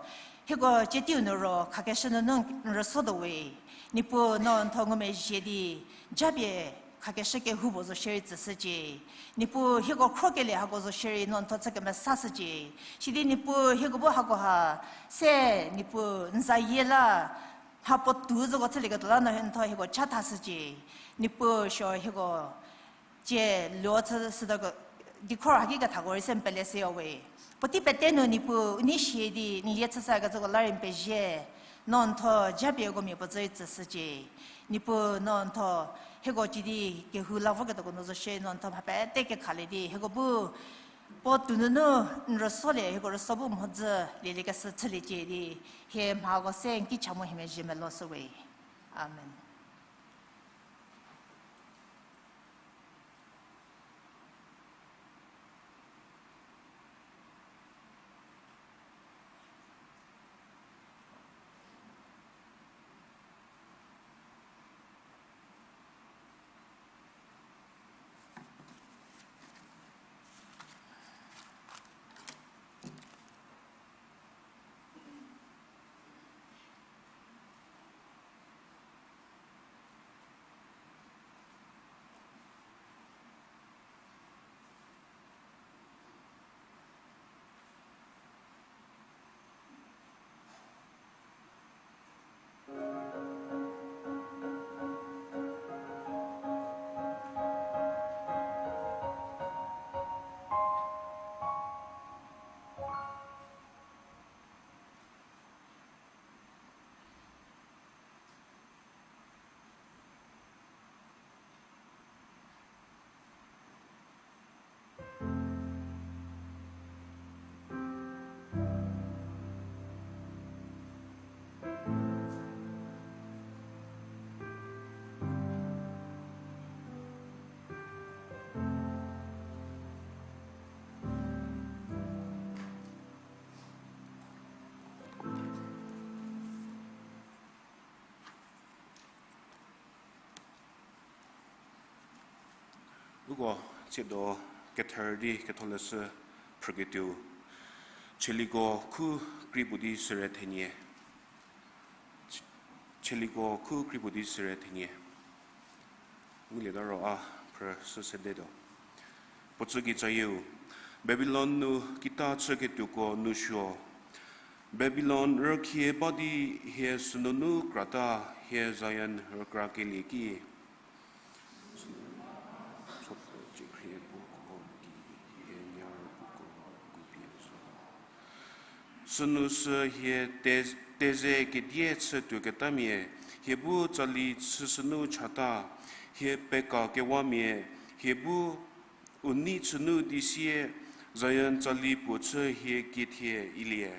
Hieko tsie teiu nu ro khakeshü nunu n rüsuotuo we. Niepuu no n thuo ngumezhie di japie khakeshü kehoupuo zo shierei tsüshücie. Niepuu hieko khrokelie hako zo shierei no n thuo chü kemesashücie. Sidi Niepuu hieko bu hakoha se Niepuu n zayie la mha puotou zoko chülieketuo la no n thuo hieko chathashücie. Niepuu suo hieko tsie luo chü sütuo dikhor haki kethako rei se n pele shüya we. Puotei pete nu Niepuu u nei sie di n lie chüshükecüko la rei n pezie. No n thuo japie uko mia puo dzü rei tsüshücie. Niepuu no n thuo hieko tsie di kehou la voketuoko nu zo shie no n thuo mha pete kekhalie di hieko bu puo tou nunu n rüsuolie, hieko rüsuo bu mhodzü lieliekeshü chüliecie di hie mhako se n ki cha mu hie mezhie melo shü we. Amen. Ko, tsiedo kether di ketholeshü phrüketuo. Tsaliko khu kri puo di süre thenie. Tsaliko khu kri puo di süre thenie. Ngulieta ro a phrü sü sedetuo. Puo tsü kitsayieu. Babilon nu kita chüketuoko nu suo. Babilon rükhie ba di hie sünunu krata, hie Zion rükra kelie ki. Sünu sü hie te-, teze kedie chü tuoketamia, hie bu tsali chüshünu chata, hie pekakewamia, hie bu u nei chünu di sie, Zion tsali puo chü hie kiethie ilie.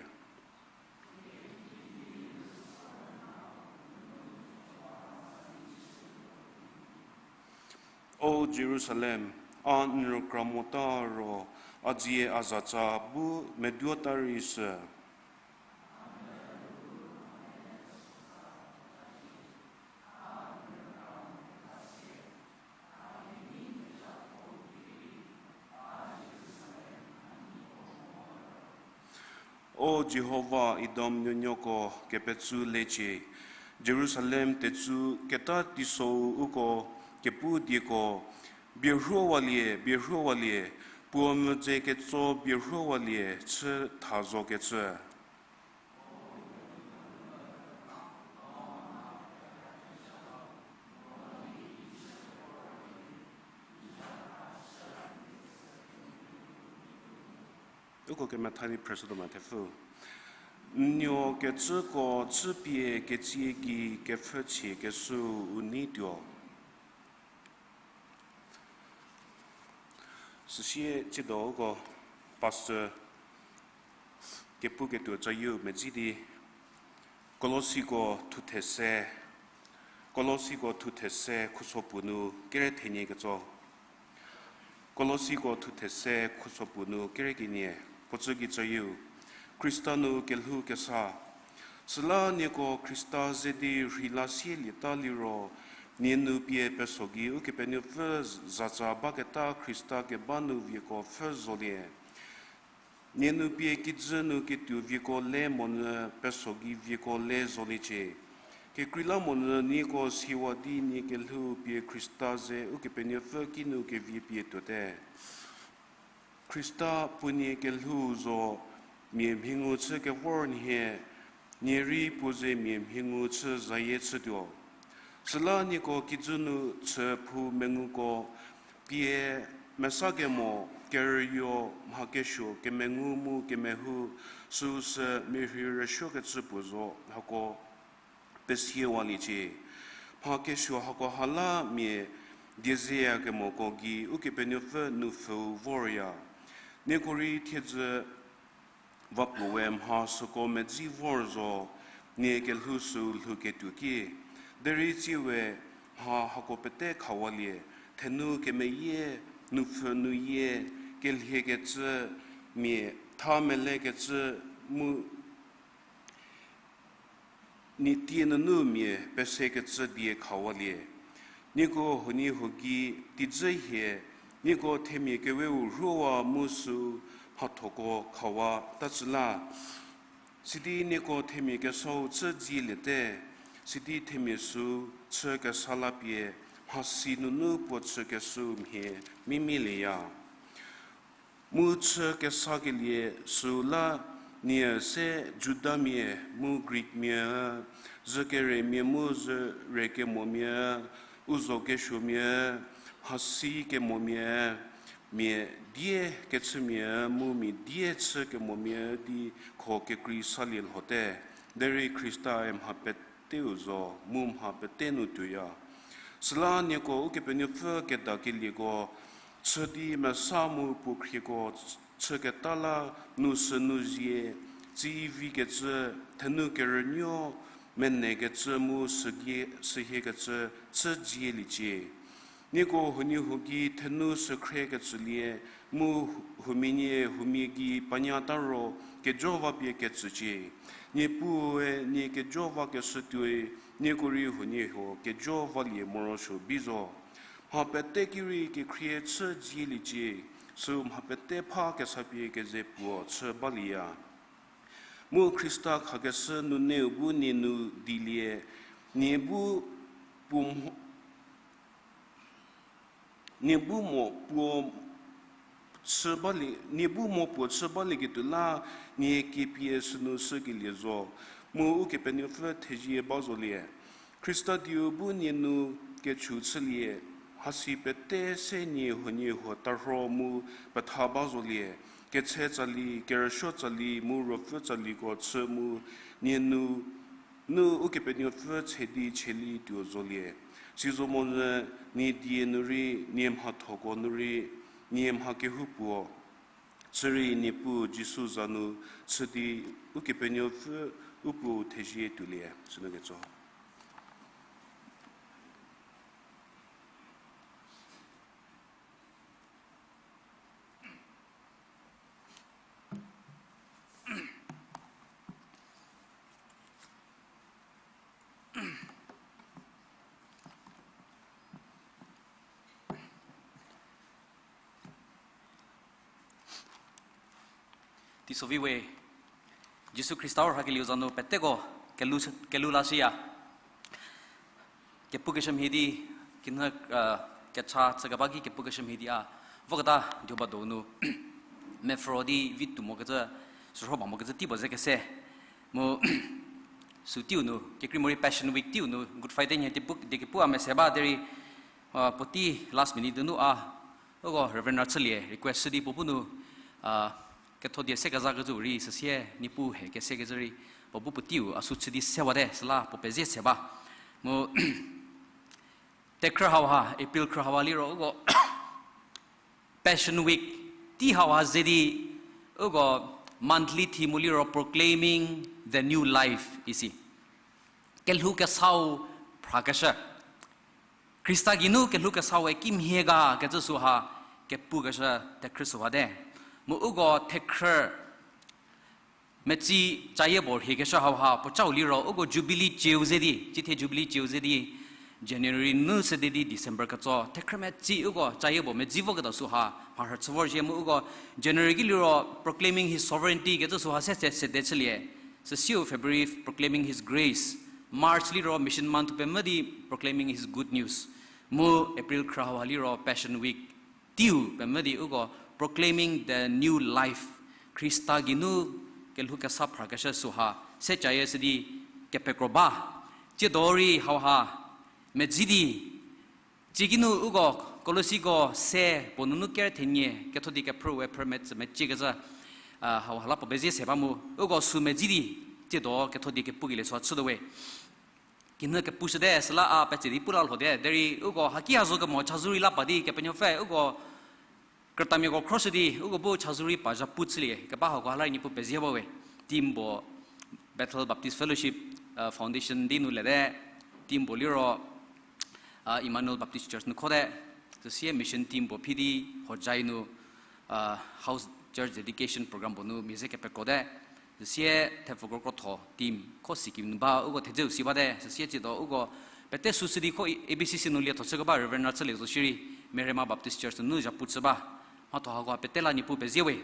O Jerusalem, a n rükra mota ro, a dzie a zatsa bu meduota rei sü. O Jihova, Edom nuonuoko kepetsü lecie, Jerusalem tetsu keta teisou uko kepu dieko, bierhuowalie, bierhuowalie, puo mvüdze ketso bierhuowalie chü tha zokecü. Uko kemetha di phrüshütuo ma thepfü. N nuo kecüko chüpie ketsie gei kepfhüchie keshüu u nei tuo. Süsie tsiedo uko pastor kepuketuo tsayieu medzi di Kolosiko thuthe se, Kolosiko thuthe se khuso puo nu kere thenie ketso. Kolosiko thuthe se khuso puo nu kere kenie, puo tsü kitsayieu, Khrista nu kelhou kesa. Süla nieko Khrista ze di rheila sielieta liro, nie nu pie peso gei Ukepenuopfü zatsa baketa Khrista keba nu vieko pfhü zolie. Nie nu pie kijü nu ketuo vieko le monyü peso gei vieko le zoliecie. Kekreilamonyü nieko siwa di nie kelhou pie Khrista ze Ukepenuopfü kinu kevie pie tuote. Khrista puonie kelhou zo mia mhingu chü kevor nhie, nie rei puo ze mia mhingu chü zayie chütuo. Süla nieko kijü nu chü phou menguko pie mesa kemo kerüyo mha kesuo kemengu mu kemehou süu sü merhei rüsuokecü puo zo hako pesiewa liecie. Mha kesuo hako ha la mia die zeyakemoko gei Ukepenuopfü nupfüu vorya. Nieko rei thiedzü vapuowe mha süko medzi vor zo, nie kelhou süu lhouketuo ki. Derei tsiewe mha hako pete khawalie, thenu kemeyie, nupfhü nuyie, kelhiekecü, mia tha melekecü mu nie tie nunu mia pesekecü die khawalie. Nieko huoniehuo gei teidzü hie, nieko themia keweu rhuowa mu süu mhathoko khawa tacü la. Sidi nieko themia kesau chü dzieliete, sidi themia süu chü kesa la pie, mhasi nunu puo chükeshüu mhie mimilieya. Mu chü kesakelie süu la nie se Judamia mu Greekmia, zükeremia mu zürekemomia, u zo kesuomia, mhasi kemomia, mia die kechümia mu mia die chü kemomia di kho kekrei salie lhote. Derei Khrista-e mha peteu zo mu mha pete nu tuoya. Süla nieko Ukepenuopfü kedakelieko chü di mesa mu puo khrieko chüketa la nu sünu zie, tsivi kecü, thenu kerünuo, menekecü mu sügie, sühiekecü chü dzieliecie. Nieko huoniehuo gei thenu sükhriekecülie, mu huomia nie huomia gei panyata ro kejo va pie ketsücie. Niepuue nie kejo vakeshü tuoi, nieko rei huoniehuo kejo valie morosuo bi zo. Mha pete ki rei kekhrie chü zieliecie, süu mha pete pha kesapie keze puo chü balieya. Mu Khrista khakeshü nuneu bu nie nu dilie, nie bu puo mho-, nie bu mo puo chü balie, nie bu mo puo chü balieketuo la, nie kepie sünu shükelie zo, mu Ukepenuopfü thezie ba zolie. Khrista dieu bu nie nu kechü chülie, hasi pete se nie huoniehuo tarho mu petha ba zolie, ketshe tsali, kerüsuo tsali mu ruopfü tsaliko chü mu nie nu nu Ukepenuopfü tshedi cheli tuo zolie. Sizo monyü nie die nu rei, nie mhathoko nu rei, nie mha kehoupuo, chü rei Niepuu Jisu za nu chü di Ukepenuopfü u Puou thezie tuolie, sünu ketso. Teiso vi we, Jisu Khrista u rhakelieu za nu peteko kelu, kelu la shüya. Kepukeshü mhie di, kinhü, kecha chükeba ki kepukeshü mhie di a voketa dioba donu mepfhüro di vi tuo mokecü, sürho ba mokecü tei puo ze kese. Mu sü teiu nu, kekrei morei Passion Week teiu nu, Good Friday nhie di kepu a mese ba derei, puotei last minute donu a, uko Reverend Rachülie request shü di puo bu nu, ketho die se kezakecü rei süsie Niepuu he kesekecü rei, puo bu puoteiu a sü chü di sewate süla puo pezie se ba. Mu tekhrü hauha, April khrü hauha liro uko Passion Week tei hauha ze di uko monthly theme liro Proclaiming the New Life isi. Kelhou kesau phrakeshü. Khrista geinu kelhou kesau-e kimhie ga kecü süha kepukeshü tekhrü süha te. Mu uko tekhrü metsi cayie puo rhiekeshü hauha puo cau liro uko Jubilee cieu ze di, cithie Jubilee cieu ze di, January nu sede di December ketso, tekhrü metsi uko cayie puo medzi voketa süha mharhü chü vorzhie mu uko January ki liro Proclaiming His Sovereignty kecü süha se se sede chülie. Süsiu February Proclaiming His Grace, March liro Mission Month pemvü di Proclaiming His Good News. Mu April khrü hauha liro Passion Week teiu pemvü di uko Proclaiming the New Life, Khrista geinu kelhou kesa phrakeshü süha se cayie sü di kepekro ba. Tsiedo rei hauha medzi di, tsie geinu uko Kolosiko se puo nunu ker thenie ketho die kephrü we phrü metsü mecie kecü, hauha la puo pezie se ba mu uko sü medzi di, tsiedo ketho die kepukelie süha chütuo we. Kinhü kepushüte süla a petse di pu la lhote derei uko haki ha zo kemo chazou rei la pa di Kepenuopfü uko krütamiako khroshü di uko bu chazou rei pa zhapu chülie keba hako ha la rei Niepuu pezie ba we. Team puo Bethel Baptist Fellowship Foundation di nu lete, team puo liro Emmanuel Baptist Church nu khote, süsie mission team puo phi di Hojai nu House Church Dedication Program puo nu mia ze kepekrote, süsie thepfü kro krotho team kho Sikkim nu ba uko thedzeu si bate, süsie tsiedo uko pete sü sü di kho A B C C nu lietho chü keba Reverend Rachülie zo shierei Merema Baptist Church nunu zhapu chü ba. Mhatho hako pete la Niepuu pezie we.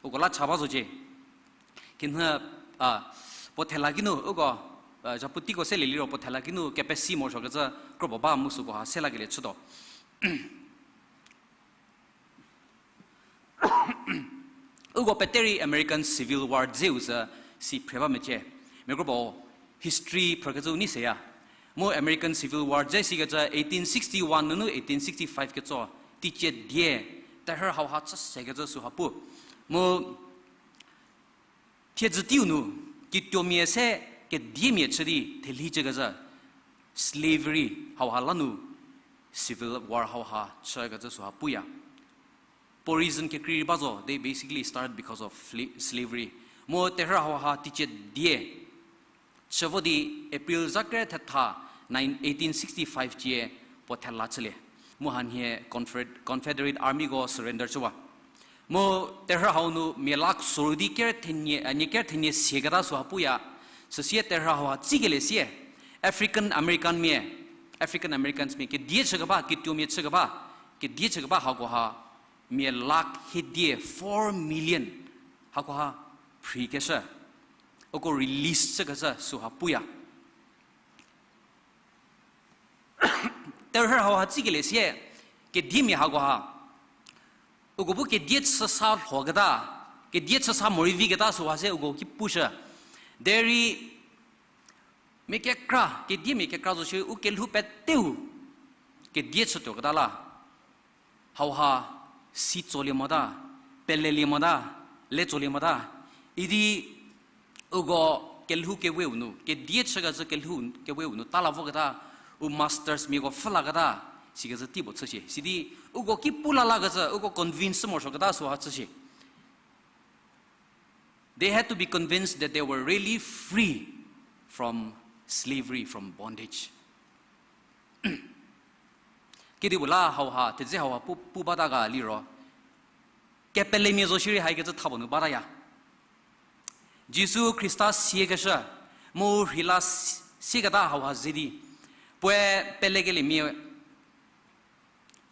Uko la cha ba zocie. Kinhü, a, puo thela kinu uko, a, zhapu teiko selie liro puo thela kinu kepesi morosuokecü kro puo ba mu süko ha se lakelie chütuo. Uko pete rei American Civil War dzeu sü si phre ba mecie. Mia kro puo history phrükecü u nei seya. Mu American Civil War dze sikecü eighteen sixty-one nunu eighteen sixty-five ketso, teicie die, terhü hauha chü sekecü süha pu. Mu thiedzü teiu nu, kituomia se kediemia chü di thelhi chükecü, slavery hauha la nu Civil War hauha chükecü süha puya. Puo reason kekrei rei ba zo, they basically started because of fla-, slavery. Mu terhü hauha teicie die chü vo di April za kere thetha nine, eighteen sixty-five cie puo thela chülie. Mu hanhie Confed-, Confederate Armyko surrender chüwa. Mu terhü hau nu mia lakh soru di kere thenie, a, nie kere thenie siaketa süha puya. Süsie terhü hauha tsikelie sie African American mia African Americans mia kedie chükeba, kituomia chükeba, kedie chükeba hakoha, mia lakh hiedie, four million hakoha, phrikeshü. Uko release chükecü süha puya. Terhü hauha tsikelie sie, kediemia hakoha, uko bu kedie chüsa lhoketa, kedie chüsa morei viketa süha se uko ki pushü. Derei mia kekra, kediemia kekra zo shierei u kelhou peteu kedie chütuoketa la. Hauha si tsolie mota, pelelie mota, le tsolie mota. Idi uko kelhou keweu nu, kedie chükecü kelhou keweu nu tala voketa, u masters miako pfhü laketa, sikecü tei puo chüshie. Sidi uko ki pu la lakecü, uko convince morosuoketa süha chüshie. They had to be convinced that they were really free from slavery, from bondage. Kedipuo la hauha, thedze hauha pu, pu bata ga liro, kepelemia zo shierei haikecü thapuo nu bataya. Jisu Khrista siekeshü, mu rheila s-, sieketa hauha ze di, puoe pelekeliemia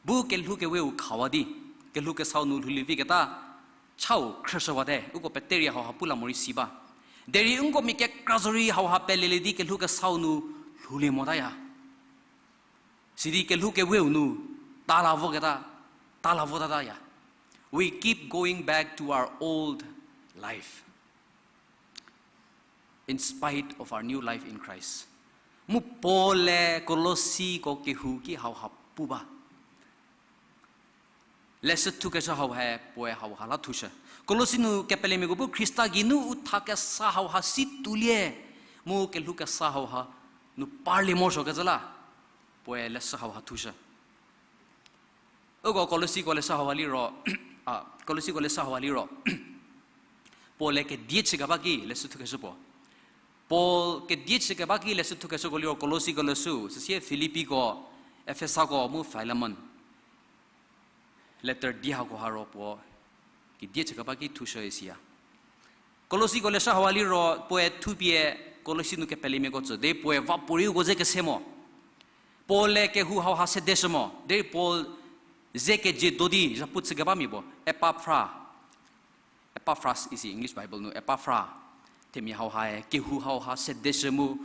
bu kelhou keweu khawa di, kelhou kesau nu lhoulie viketa, chau khrüshüwate, uko peterei hauha pu la morei si ba. Derei nko mia kekra zorei hauha pelelie di kelhou kesau nu lhoulie motaya. Sidi kelhou keweu nu tala voketa, tala votataya. We keep going back to our old life, in spite of our new life in Christ. Mu Paul-e Kolosiko kehou ki hauha pu ba. Leshü thukeshü hauha puoe hauha la thushü. Kolosi nu kepelemiako bu Khrista geinu u tha kesa hauha si tuolie, mu kelhou kesa hauha nu parlie morosuokecü la, puoe leshü hauha thushü. Uko Kolosiko leshü hauha liro, a, Kolosiko leshü hauha liro, Paul-e kedie chükeba ki leshü thukeshü puo. Paul kedie chükeba ki leshü thukeshüko liro Kolosiko leshü, süsie Filipiko, Efesako mu Filemon. Letter di hako ha ro puo kedie chükeba ki thushü isiya. Kolosiko leshü hauha liro puoe thupie Kolosi nu kepelemiako tsü di puoe va puorei uko ze kese mo. Paul-e kehou hauha sedeshü mo. Derei Paul ze kezie do di zhapu chükebamia puo. Epaphra. Epaphras isi English Bible nu Epaphra. Themia hauhae kehou hauha sedeshü mu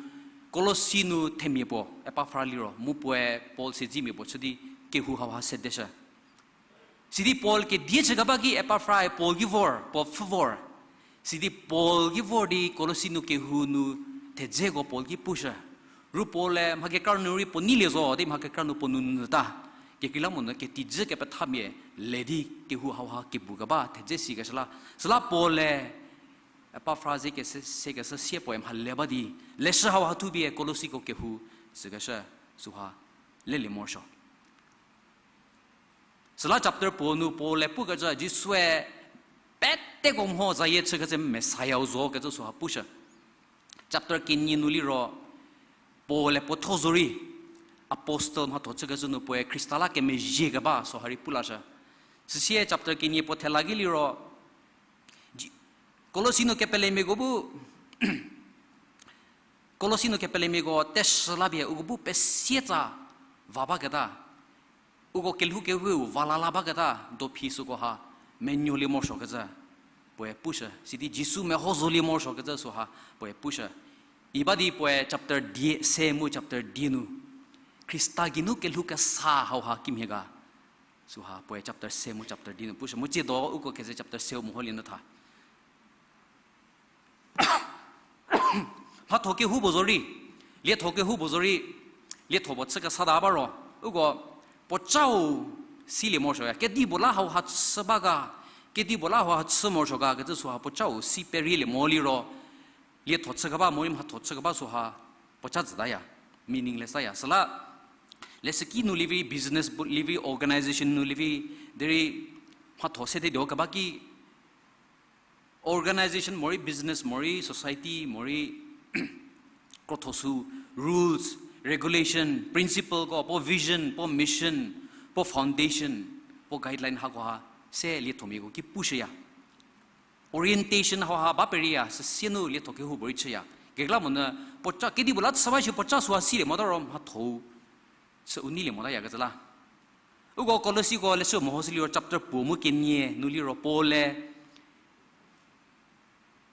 Kolosi nu themia puo Epaphra liro mu puoe Paul siedzimia puo chü di kehou hauha sedeshü. Sidi Paul kedie chükeba ki Epaphrae Paul ki vor, puo pfhü vor. Sidi Paul ki vor di Kolosi nu kehou nu thedzeko Paul ki pushü. Ru Paul-e mha kekra nu rei puo neilie zo di mha kekra nu puo nou nyüta. Kekreilamonyü ketijü kepethamia le di kehou hauha kebu keba thedze sikeshü la. Süla Paul-e Epaphra ze kese, sekeshü sie puoe mha le ba di. Leshü hauha thupie Kolosiko kehou tsükeshü süha lelie morosuo. Süla chapter puo nu Paul-e pukecü Jisue peteko mho zayie chükecü Messiah-u zo kecü süha pushü. Chapter kenie nu liro Paul-e puo thuo zorei apostle mhatho chükecü nu puoe Khrista la kemezhie keba süha rei pu lashü. Süsie chapter kenie puo thela ki liro, Ji-, Kolosi nu kepelemiako bu, Kolosi nu kepelemiako teshü la pie uko bu pesietsa va baketa, uko kelhou keweu va la la baketa dophi süko ha menuolie morosuokecü puoe pushü, sidi Jisu meho zolie morosuokecü süha puoe pushü. Iba di puoe chapter die, se mu chapter die nu Khrista geinu kelhou kesa hauha kimhie ga süha puoe chapter se mu chapter die nu pushü. Mu tsiedo uko keze chapter se-u meholie nyü tha. Mhatho kehoupuo zorei, lietho kehoupuo zorei, lietho puo chü kesata ba ro, uko puocau silie morosuoya. Kedipuo la hauha chü ba ga, kedipuo la hauha chü morosuo ga kecü süha puocau si perielie mo liro, lietho chü keba morei mhatho chü keba süha puoca zütaya, meaningless taya. Süla leshüki nu lievi, business bu-, lievi, organization nu lievi, derei mhatho sede dio keba ki organization morei, business morei, society morei, krotho sü rules, regulation, principle ko, puo vision, puo mission, puo foundation, puo guideline hakoha se liethomiako ki pushüya. Orientation hauha ba periya, süsie nu lietho kehoupuorei chüya. Kekreilamonyü puoca, kedipuo la chü ba shi puoca süha silie mota ro mhatho-u Sü u neilie mota yakecü la. Uko Kolosiko leshü mehoshü liro chapter puo mu kenie nu liro Paul-e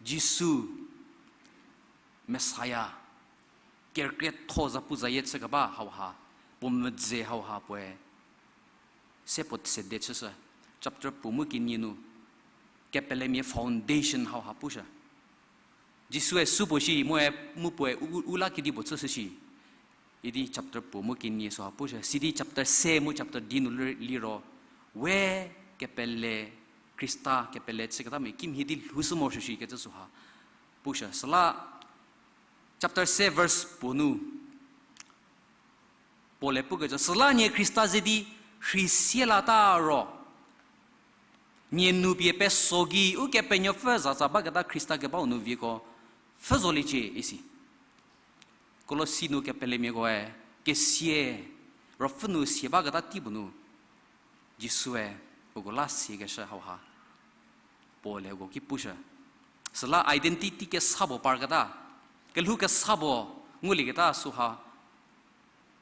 Jisu, Messiah, kerükrietho zapuzayie chükeba hauha, puo medzi hauha puoe se puo sede chüshü. Chapter puo mu kenie nu kepelemia foundation hauha pushü. Jisue supuo shi, mu-e, mu puoe u, u la kedipuo chüshü shi idi chapter puo mu kenie süha pushü. Sidi chapter se mu chapter di nu liro, we kepele, Khrista kepele chüketamia kimhie di lhoushü morosuo shikecü süha pushü. Süla chapter se verse puo nu Paul-e pukecü, süla nie Khrista ze di rhei sielata ro, nie nu pie peso gei Ukepenuopfü zatsa baketa Khrista kebau nu vieko pfhü zoliecie isi. Kolosi nu kepelemiakoe kesia, ruopfü nu sia baketa teipuo nu Jisue uko la siakeshü hauha Paul-e uko ki pushü. Süla identity kesa puo parketa, kelhou kesa puo ngulieketa süha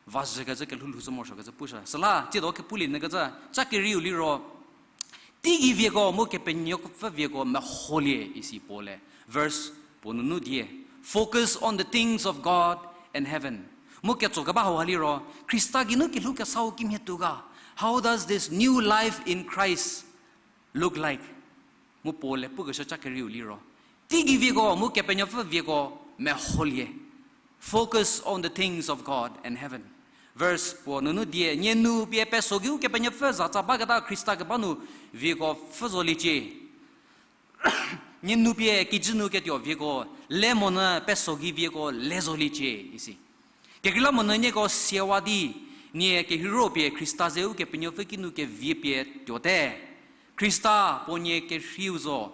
vazhükecü kelhou lhoushü morosuokecü pushü. Süla tsiedo kepulie nyükecü, cha kerieu liro, teigei vieko mu Kepenuopfü vieko meholie isi Paul-e verse puo nunu die. Focus on the things of God and heaven. Mu ketso keba hauha liro, Khrista geinu kelhou kesau kimhie tuo ga? How does this new life in Christ look like? Mu Paul-e pukeshü cha kerieu liro, teigei vieko mu Kepenuopfü vieko meholie. Focus on the things of God and heaven. Verse puo nunu die, nie nu pie peso gei Ukepenuopfü zatsa baketa Khrista keba nu vieko pfhü zoliecie. Nie nu pie kijü nu ketuo vieko le monyü peso gei vieko le zoliecie isi. Kekreilamonyü nieko siewa di, nie kerheiro pie Khrista ze Ukepenuopfü kinu kevie pie tuote. Khrista puo nie kerheiu zo,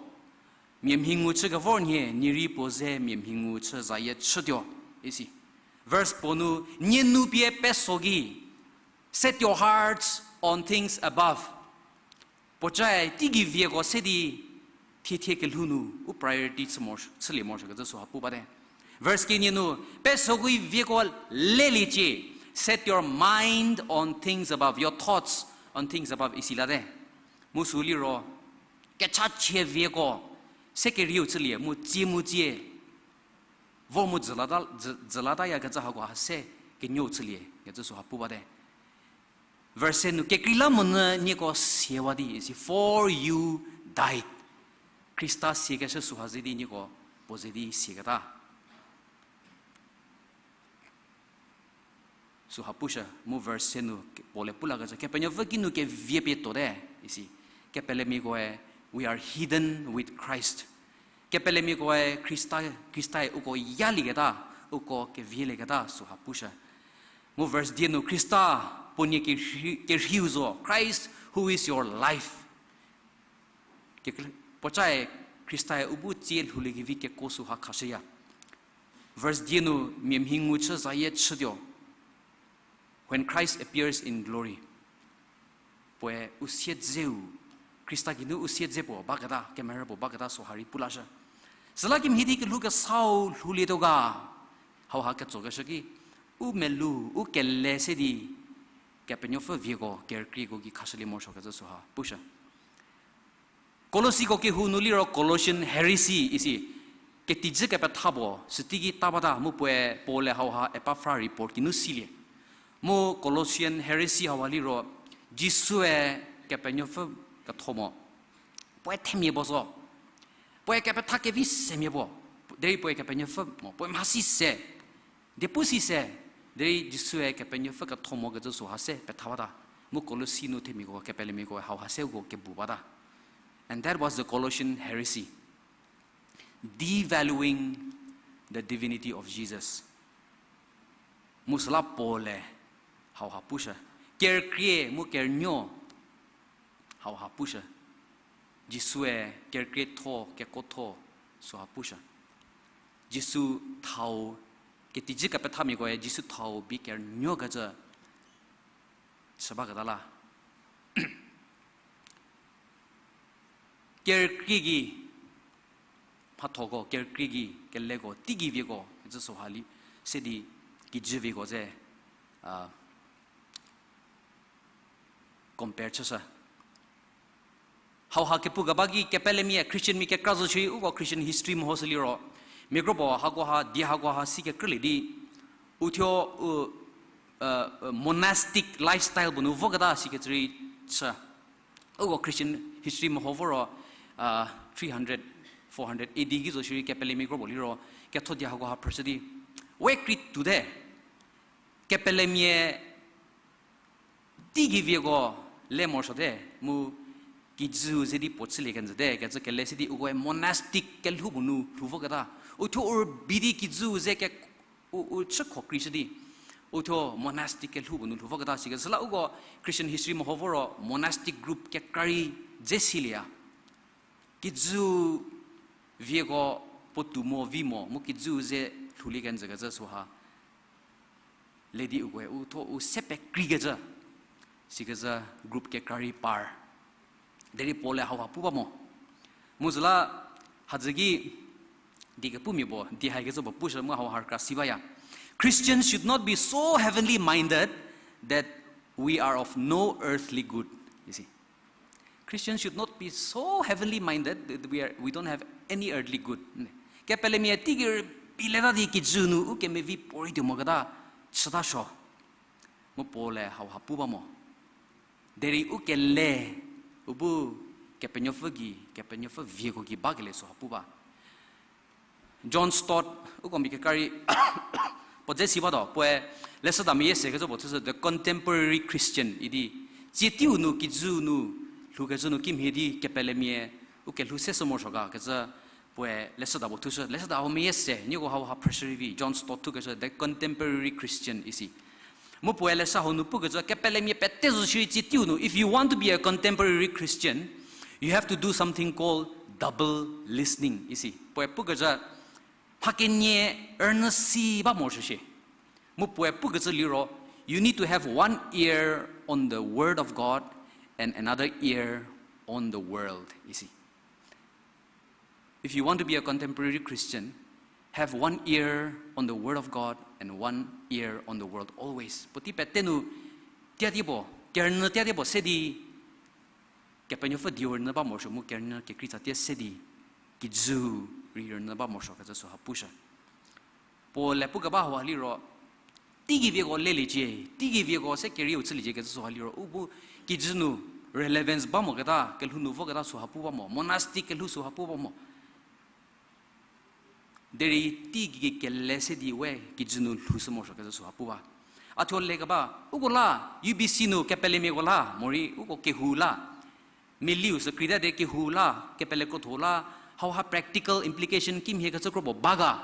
mia mhi ngu chükevor nhie, nie rei puo ze mia mhi ngu chü zayie chütuo isi. Verse puo nu, nie nu pie peso gei, set your hearts on things above. Puocae teigei vieko se di thiethie kelhou nu u priority chü mo, chülie morosuokecü süha pu bate. Verse kenie nu, peso gei vieko leliecie, set your mind on things above, your thoughts on things above isi late. Mu sü liro, kechachie vieko se kerieu chülie mu tsie mu tsie vor mu dzülata, dzü-, dzülatayakecü hako ha se kenuou chülie kecü süha pu bate. Verse nu, kekreilamonyü nieko siewa di isi, for you died. Khrista siakeshü süha ze di nieko puo ze di siaketa süha pushü. Mu verse nu Paul-e pu lakecü, Kepenuopfü kinu kevie pie tuote isi. Kepelemiakoe, we are hidden with Christ. Kepelemiakoe Khrista, Khristae uko yalieketa, uko kevielieketa süha pushü. Mu verse die nu, Khrista puo nie kerhei-, kerheiu zo, Christ who is your life. Ke-, puocae Khristae u bu tsie lhouliekevi kekuo süha khashüya. Verse die nu, mia mhi ngu chü zayie chütuo, when Christ appears in glory. Puoe u siedzeu, Khrista geinu u siedze puo baketa, kemerü puo baketa süha rei pu lashü. Süla kimhie di kelhou kesau lhoulietuo ga? Hauha ketsokeshü ki, u melou, u kele se di Kepenuopfü vieko, kerükrieko gei khashülie morosuokecü süha pushü. Kolosiko kehou nu liro Colossian heresy isi, ketijü kepetha puo süteiki ta bata, mu puoe Paul-e hauha Epafra report kinu silie. Mu Colossian heresy hauha liro, Jisue Kepenuopfü ketho mo, puoe themia puo zo, puoe kepetha kevi semia puo, derei puoe Kepenuopfü mo, puoe mhasi se, diepu si se, derei Jisue Kepenuopfü ketho mokecü süha se petha bata. Mu Kolosi nu themiako, kepelemiako hauha se uko kebu bata. And that was the Colossian heresy, devaluing the divinity of Jesus. Mu süla Paul-e hauha pushü, kerükrie mu kerünuo hauha pushü. Jisue kerükrietho, kekuotho süha pushü. Jisu thau, ketijü kepethamiakoe Jisu thau bi kerünuokecü chü baketa la. Kerükrie gei, mhathoko, kerükrie gei, keleko, teigei vieko kecü süha li, se di kijü vieko ze, a, compare chüshü. Hauha kepu keba ki kepelemia Christian mia kekra zo shierei uko Christian history mehoshü liro, mia kropuo hakoha, die hakoha si kekrülie di, uthuo u, monastic lifestyle puo nu voketa sikecü rei chü. Uko Christian history meho voro, three hundred, four hundred A D ki zo shierei kepelemia kropuo liro, ketho die hakoha phrüshü di, we krei tuote, kepelemia teigei vieko le morosuote, mu kijüu ze di puo chülie kenjüte, kecü kele se di ukoe monastic kelhou puo nu lhou voketa. Uthuo u rübei di kijüu ze ke, u, u chükho kreishü di, uthuo monastic kelhou puo nu lhou voketa sikecü la uko Christian history meho voro monastic group kekra rei dze silieya. Kijüu vieko puotou mo vi mo, mu kijüu ze lhoulie kenjükecü süha le di ukoe uthuo u se pekreikecü, sikecü group kekra rei par. Derei Paul-e hauha pu ba mo. Mu süla hadzü ki die kepumia puo, die haikecü puo pushü mu hauha rükra si baya. Christians should not be so heavenly minded that we are of no earthly good, isi. Christians should not be so heavenly minded that we are, we don't have any earthly good. Kepelemia teigei rübei leta di kijü nu u kemevi puorei tuo moketa chüta suo. Mu Paul-e hauha pu ba mo. Derei u kele, u bu Kepenuopfü gei, Kepenuopfü vieko gei bakelie süha pu ba. John Stott, uko mia kekra rei puo dze si batuo, puoe leshüda meyie sekecü puo thushü, The Contemporary Christian idi. Tsie teiu nu, kijüu nu, lhoukecü nu kimhie di kepelemia u kelhou se sü morosuo ga kecü puoe leshüda puo thushü. Leshüda hau meyie se, nieko hauha phrüshü rei vi, John Stott thukeshü, The Contemporary Christian isi. Mu puoe leshü hau nu pukecü, kepelemia pete zo shierei tsie teiu nu, if you want to be a contemporary Christian, you have to do something called double listening isi. Puoe pukecü, mha kenie rünyü si ba morosuo shie. Mu puoe pukecü liro, you need to have one ear on the word of God and another ear on the world isi. If you want to be a contemporary Christian, have one ear on the word of God and one ear on the world always. Puotei pete nu tia die puo, kerünyü tia die puo se di, Kepenuopfü dieu rünyü ba morosuo mu kerünyü kekreitsa tie se di, kijü rei rünyü ba morosuo kecü süha pushü. Paul-e pukeba hauha liro, teigei vieko leliecie, teigei vieko se kerieu chüliecie kecü süha liro, u bu kijü nu relevance ba moketa, kelhou nu voketa süha pu ba mo, monastic kelhou süha pu ba mo. Derei teigei kele se di we kijü nu lhou sü morosuo kecü süha pu ba. A thuo lekeba, uko la, U B C nu kepelemiako la, morei uko kehou la, meliu sü krita de kehou la, kepele krotho la, hauha practical implication kimhie kecü kro puo ba ga.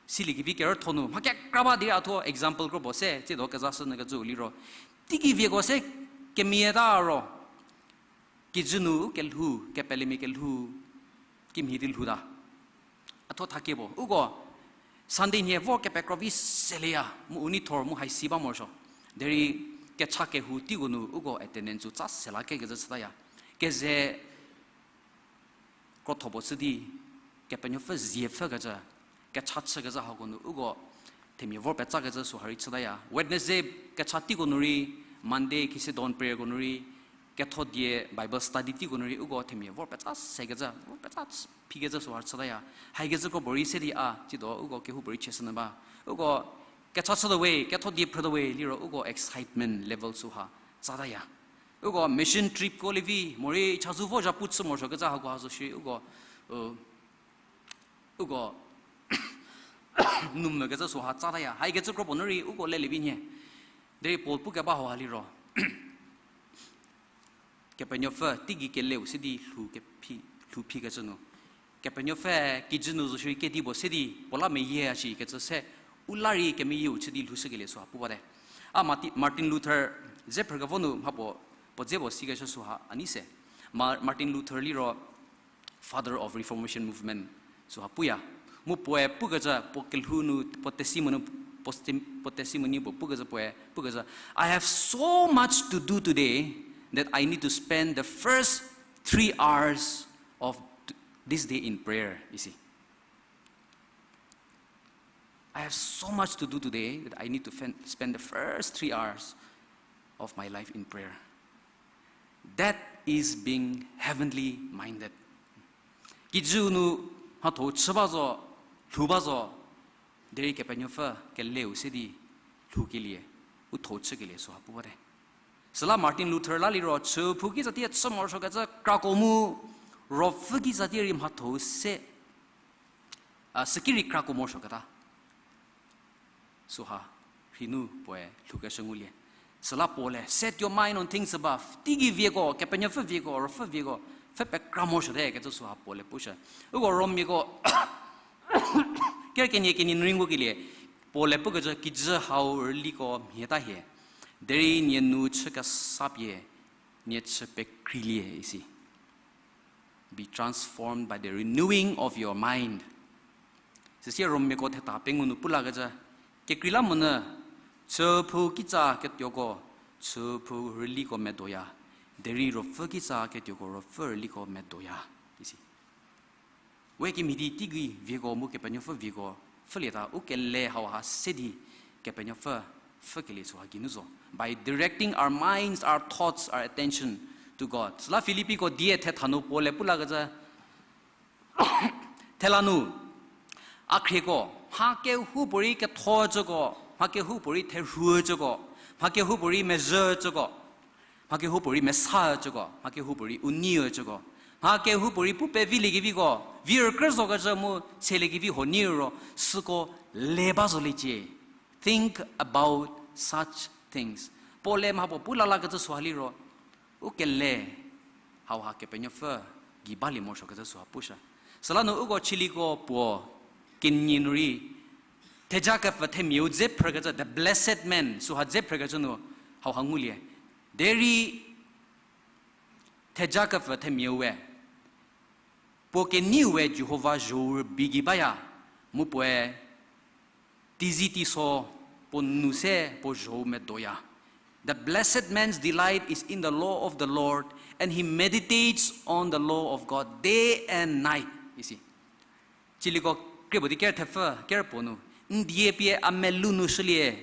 Siliekevi kerütho nu mha kekra ba di a thuo example kro puo se tsiedo kezashünyü kecüu liro, teigei vieko se kemiata ro, kijü nu kelhou, kepelemia kelhou, kimhie di lhouta. A thuo thakie puo uko Sunday nhie vor kepekro vi selieya mu u nei thor mu haisi ba morosuo. Derei kecha kehou teiko nu uko attendance-u tsa sela kekecü chütaya. Keze krotho puo chü di, Kepenuopfü zie pfhükecü, kecha chükecü hako nu uko themia vor petsakecü süha rei chütaya. Wednesday kecha teiko nu rei, Monday khise dawn prayerko nu rei, ketho die Bible study teiko nu rei uko themia vor petsa sekecü, vor petsa phikecü süha chütaya. Haikecü kro puorei se di a tsiedo uko kehoupuorei cheshünyü ba. Uko kecha chütuo we, ketho die phrütuo we liro uko excitement level süha tsataya. Uko mission tripko lievi morei chazou vo zhapu chü morosuokecü hakoha zo shierei uko, u, uko numvükecü süha tsataya. Haikecü kro puo nu rei uko lelie vi nhie. Derei Paul pukeba hauha liro, Kepenuopfü teigei keleu se di lhou kephi, lhou phikecü nu, Kepenuopfü kijü nu zo shierei kedipuo se di puo la meyie a shi kecü se u la rei kemeyieu chü di lhoushükelie süha pu bate. A Marti-, Martin Luther dze phrükevo nu mha puo, puo dze puo sikecü süha a nei se. Ma-, Martin Luther liro Father of Reformation Movement süha puya. Mu puoe pukecü puo kelhou nu, puo testimony, puo testim-, puo testimony puo pukecü puoe pukecü, I have so much to do today that I need to spend the first three hours of t-, this day in prayer, isi. I have so much to do today that I need to fen-, spend the first three hours of my life in prayer. That is being heavenly minded. Kijü nu mhatho chü ba zo, lhou ba zo, derei Kepenuopfü keleu se di lhoukelie, u tho chükelie süha pu bate. Süla Martin Luther la liro chüphou ki zatie chü morosuokecü krako mu, ruopfü ki zatie rei mhatho se, a, süki rei krako morosuoketa. Süha rhei nu puoe lhoukeshü ngulie. Süla Paul-e, set your mind on things above. Teigei vieko, Kepenuopfü vieko, ruopfü vieko, pfhe pekra morosuote kecü süha Paul-e pushü. Uko Romiako, ker kenie kenie nu rei ngukelie, Paul-e pukecü kijü hau rüliko mhie ta hie. Derei nie nu chü kesa pie, nie chü pekreilie isi. Be transformed by the renewing of your mind. Süsie Romiako theta pengou nu pu lakecü, kekreilamonyü, chüphou kitsa ketuoko, chüphou rüliko medoya, derei ruopfü kitsa ketuoko ruopfü rüliko medoya, isi. We kemhie di teigei vieko mu Kepenuopfü vieko pfhülieta u kele hauha se di Kepenuopfü pfhükelie süha geinu zo. By directing our minds, our thoughts, our attention to God. Süla Filippiko die thetha nu Paul-e pu lakecü, thela nu, a khrieko, mha kehoupuorei ketho cüko, mha kehoupuorei therhu cüko, mha kehoupuorei mezhü cüko, mha kehoupuorei mesa cüko, mha kehoupuorei u nei cüko, mha kehoupuorei pu pevilie keviko, vi rükrü zokecü mu tselie kevi huo nei ro, süko le ba zoliecie. Think about such things. Paul-e mha puo pu lalakecü süha liro, u kele hauha Kepenuopfü gei balie morosuokecü süha pushü. Sülanü uko chiliko puo kenie nu rei, theja kepfü themiau dze phrükecü, the blessed man süha dze phrükecü nu hauha ngulie. Derei theja kepfü themiau we, puo keneiu we Jihova zhou rübei gei baya, mu puoe teizi teiso puo nu se puo zhou medoya. The blessed man's delight is in the law of the Lord, and he meditates on the law of God day and night, isi. Chiliko krie puo di ker thepfü, ker puo nu, n die pie a melou nu shülie,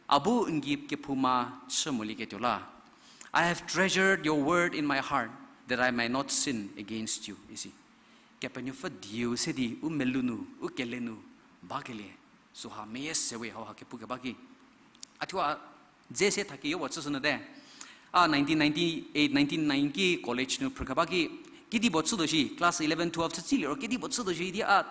a bu n gei kephouma chü molieketuo la. I have treasured your word in my heart, that I might not sin against you, isi. Kepenuopfü dieu se di u melou nu, u kele nu bakelie süha meyie sewe hauha kepukeba ki. A thuo a dze se thakeyo puo chüshünyüte. A nineteen ninety-eight, nineteen ninety ki college nu phrükeba ki, kedipuo chütuo shi, class eleven, twelve chütsi liro kedipuo chütuo shi idi a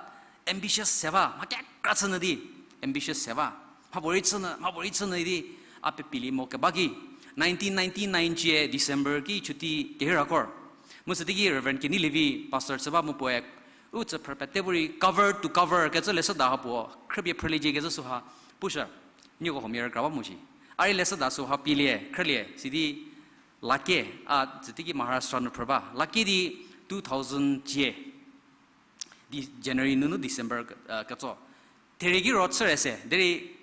ambitious se ba, mha kekra chünyü di ambitious se ba. Mhapuorei chünyü, mhapuorei chünyü idi a pepilie mo keba ki. Nineteen ninety-nine cie December ki chüti kehira kor, mu süteiki Reverend Keneilevi pastor chü ba mu puoe u tsüphrü pete bu rei cover to cover kecü leshüda ha puo khrüpie phrüliecie kecü süha pushü. Nieko huomia rükra ba mo shi. A rei leshüda süha pielie khrülie sidi lake, a tsüteiki Maharashtra nu phrü ba. Lake di two thousand cie di January nunu December, uh, ketso. Therie ki ro chüre se derei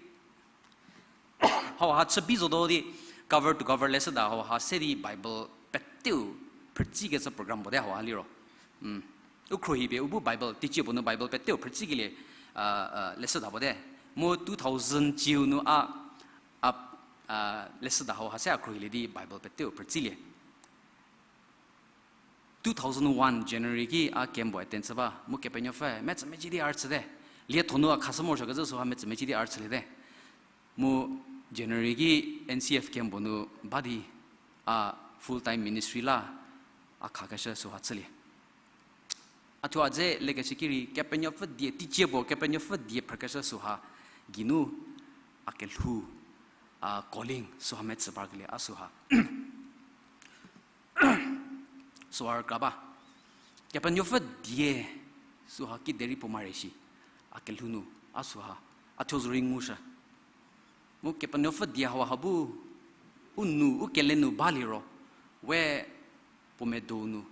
hauha chü bi zotuo di cover to cover leshüda hauha se di Bible peteu phrütsikecü program puo te hauha liro. U khruohi pie u bu Bible, teicie puo nu Bible peteu phrütsikelie, uh, uh, leshüda puo te. Mu two thousand ciu nu a, a, uh, leshüda hauha se a khruohilie di Bible peteu phrütsilie. Two thousand one January ki a camp puo attend chü ba, mu Kepenuopfü metsümeci di a rüchüte. Lietho nu a khashü morosuokecü süha metsümeci di a rüchüliete. Mu January ki N C F camp puo nu ba di a full time ministry la a khakeshü süha chülie. A thuo a dze lekeshü ki rei Kepenuopfü die teicie puo Kepenuopfü die phrükeshü süha geinu a kelhou, a calling süha metsü parkelie a süha. Süha rükra ba. Kepenuopfü die süha kiderei puo mare shi. A kelhou nu a süha a thuo zorei ngushü. Mu Kepenuopfü die hauha bu u nu u kele nu baliro we puo medo nu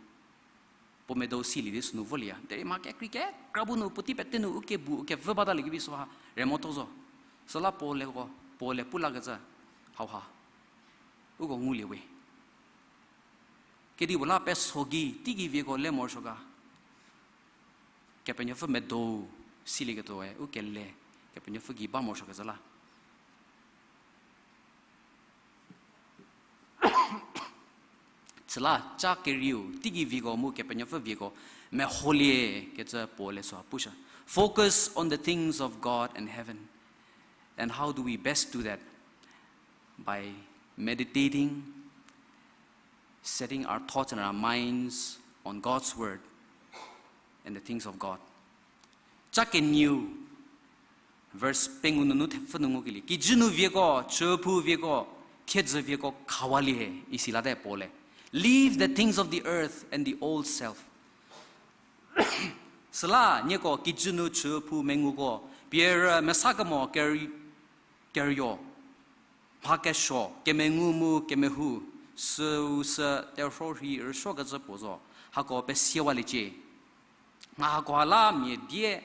puo medo silie di sünu volieya. Derei mha kekrei kekra bu nu puotei pete nu u kebu u kevü batalie kevi süha remo to zo. Süla Paul-e ko, Paul-e pu lakecü hauha uko ngulie we. Kedipuo la peso gei teigei vieko le morosuo ga. Kepenuopfü medo silieketuoe u kele Kepenuopfü gei ba morosuokecü la. Süla ca kerieu, teigei vieko mu Kepenuopfü vieko meholie kecü Paul-e süha pushü. Focus on the things of God and heaven. And how do we best do that? By meditating, setting our thoughts and our minds on God's word and the things of God. Ca kenieu, verse pengou nunu thepfü nu ngukelie, kijü nu vieko, chüphou vieko, thiedzü vieko khawalie, isi late Paul-e. Leave the things of the earth and the old self. Süla nieko kijü nu chüphou menguko, pierü mesa kemo ker-, kerüyo, mha kesuo, kemengu mu kemehou, süu sü terhuo rhei rüsuokecü puo zo, hako pesiewaliecie. Mha hako ha la mia die,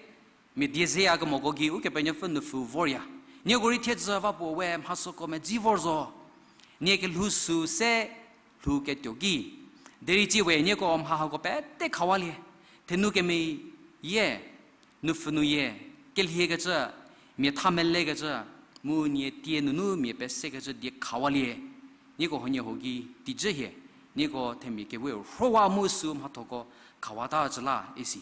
mia die zeyakemoko gei Ukepenuopfü nupfu vorya. Nieko rei thiedzü va puo we mha süko medzi vor zo. Nie kelhou süu se lhou ketuo ki. Derei tsie we nieko mha hako pete khawalie. Thenu kemeyie, nupfu nu yie, kelhiekecü, mia tha melekecü, mu nie tie nunu mia pesekecü die khawalie. Nieko huoniehuo gei tijü hie, nieko themia kewe rhowa mu süu mhathoko khawata cü la isi.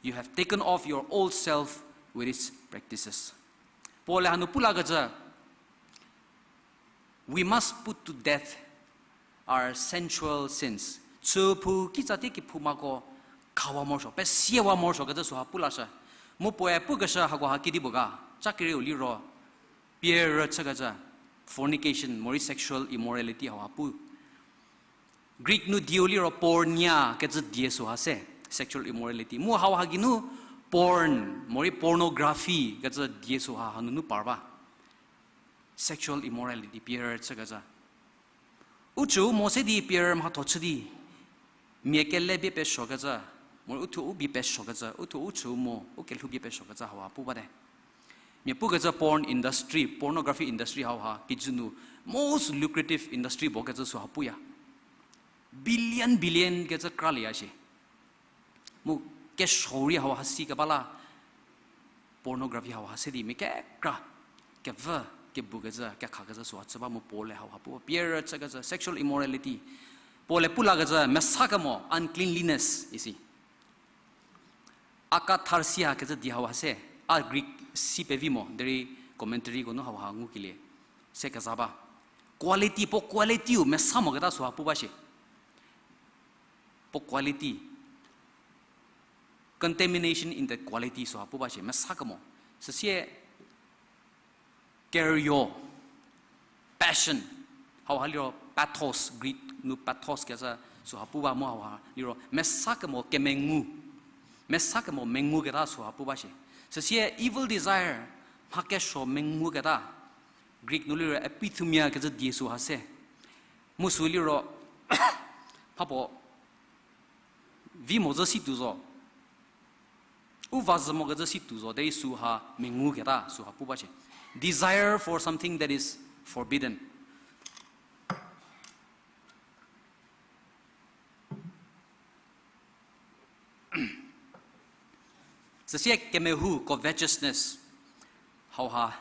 You have taken off your old self with its practices. Paul-e hanu pu lakecü, we must put to death our sensual sins. Chüphou kitsatie kephoumako khawa morosuo, pesiewa morosuo kecü süha pu lashü. Mu puoe pukeshü hakoha kedipuo ga, ca kerieu liro, pierü chükecü, fornication, morei sexual immorality hauha pu. Greek nu dieu liro porneia kecü die süha se, sexual immorality. Mu hauha geinu porn, morei pornography kecü die süha hanunu par ba. Sexual immorality, pierü chükecü. U chüu mo se di pierü mhatho chü di, mia kele bie pesuokecü, morei uthuo u bie pesuokecü, uthuo u chüu mo, u kelhou bie pesuokecü hauha pu bate. Mia pukecü porn industry, pornography industry hauha kijü nu most lucrative industry puo kecü süha puya. Billion, billion kecü kralieya shie. Mu kesuo rei hauha si keba la, pornography hauha se di mia kekra, kevü, kebukecü, kekhakecü süha chü ba mu Paul-e hauha pu, pierü chükecü, sexual immorality. Paul-e pu lakecü, mesa kemo, uncleanliness, isi. Akatharsia kecü di hauha se, a Greek si pevi mo, derei commentary ko nu hauha ngukelie se keza ba. Quality, puo quality-u mesa moketa süha pu ba shie. Puo quality. Contamination in the quality süha pu ba shie, mesa kemo. Süsie kerüyo, passion. Hauha liro pathos, Greek nu pathos kecü süha pu ba mu hauha liro mesa kemo kemengu. Mesa kemo menguketa süha pu ba shie. Süsie evil desire, mha kesuo menguketa. Greek nu liro epithumia kecü die süha se. Mu sü liro, mhapuo, vi mozü si tuo zo. U va zü mokecü si tuo zo, derei süha menguketa, süha pu ba shie. Desire for something that is forbidden. Süsie kemehou, covetousness. Hauha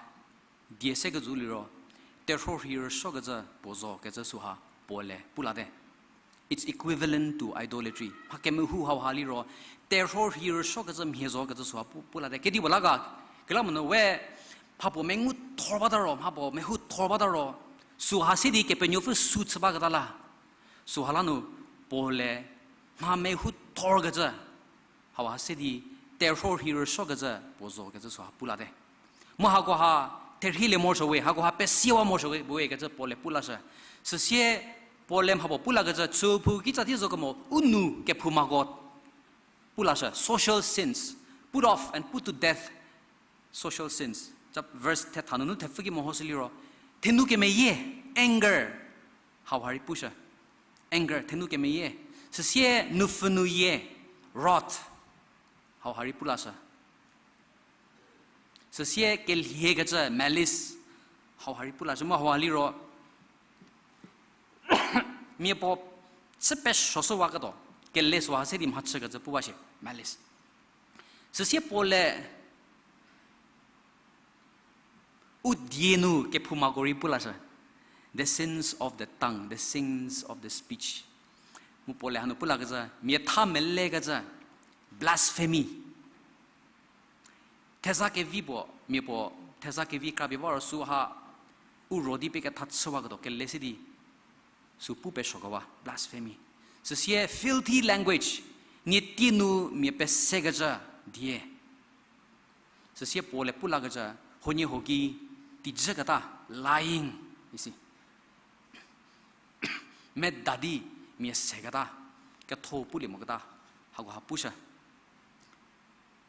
die se kecü liro, terhuo rhei rüsuokecü puo zo kecü süha Paul-e pu late. It's equivalent to idolatry. Mha kemehou hauha liro, terhuo rhei rüsuokecü mhie zo kecü süha pu, pu late. Kedipuo la ga, kela monyü we, mhapuo mengu thor bata ro, mhapuo mehou thor bata ro, süha se di Kepenuopfü sü chü baketa la. Süha la nu Paul-e mha mehou thorkecü, hauha se di terhuo rhei rüsuokecü puo zo kecü süha pu late. Mu hakoha therhielie morosuo we, hakoha pesiewa morosuo we kecü Paul-e pu lashü. Süsie Paul-e mhapuo pu lakecü chüphou kitsa thie zo kemo u nu kephoumako pu lashü, social sins. Put off and put to death social sins. Verse thetha nunu thepfü ki mehoshü liro, thenu kemeyie, anger, hauha rei pushü. Anger, thenu kemeyie. Süsie nupfü nu yie, wrath, hauha rei pu lashü. Süsie kelhiekecü, malice, hauha rei pu lashü mu hauha liro, mia puo chü pesuoshüwaketuo, kele süha se di mhachükecü pu ba shie, malice. Süsie Paul-e u die nu kephoumako rei pu lashü. The sins of the tongue, the sins of the speech. Mu Paul-e hanu pu lakecü, mia tha melekecü, blasphemy. Theza kevi puo, mia puo, theza kevi krapie ba ro süha, u ro di pie ketha chüwaketuo kele si di, sü pu pesuokewa, blasphemy. Süsie filthy language, nie tie nu mia pesekecü die. Süsie Paul-e pu lakecü, huoniehuo gei tijüketa, lying, isi. Meda di mia seketa, ketho pulie moketa, hakoha pushü.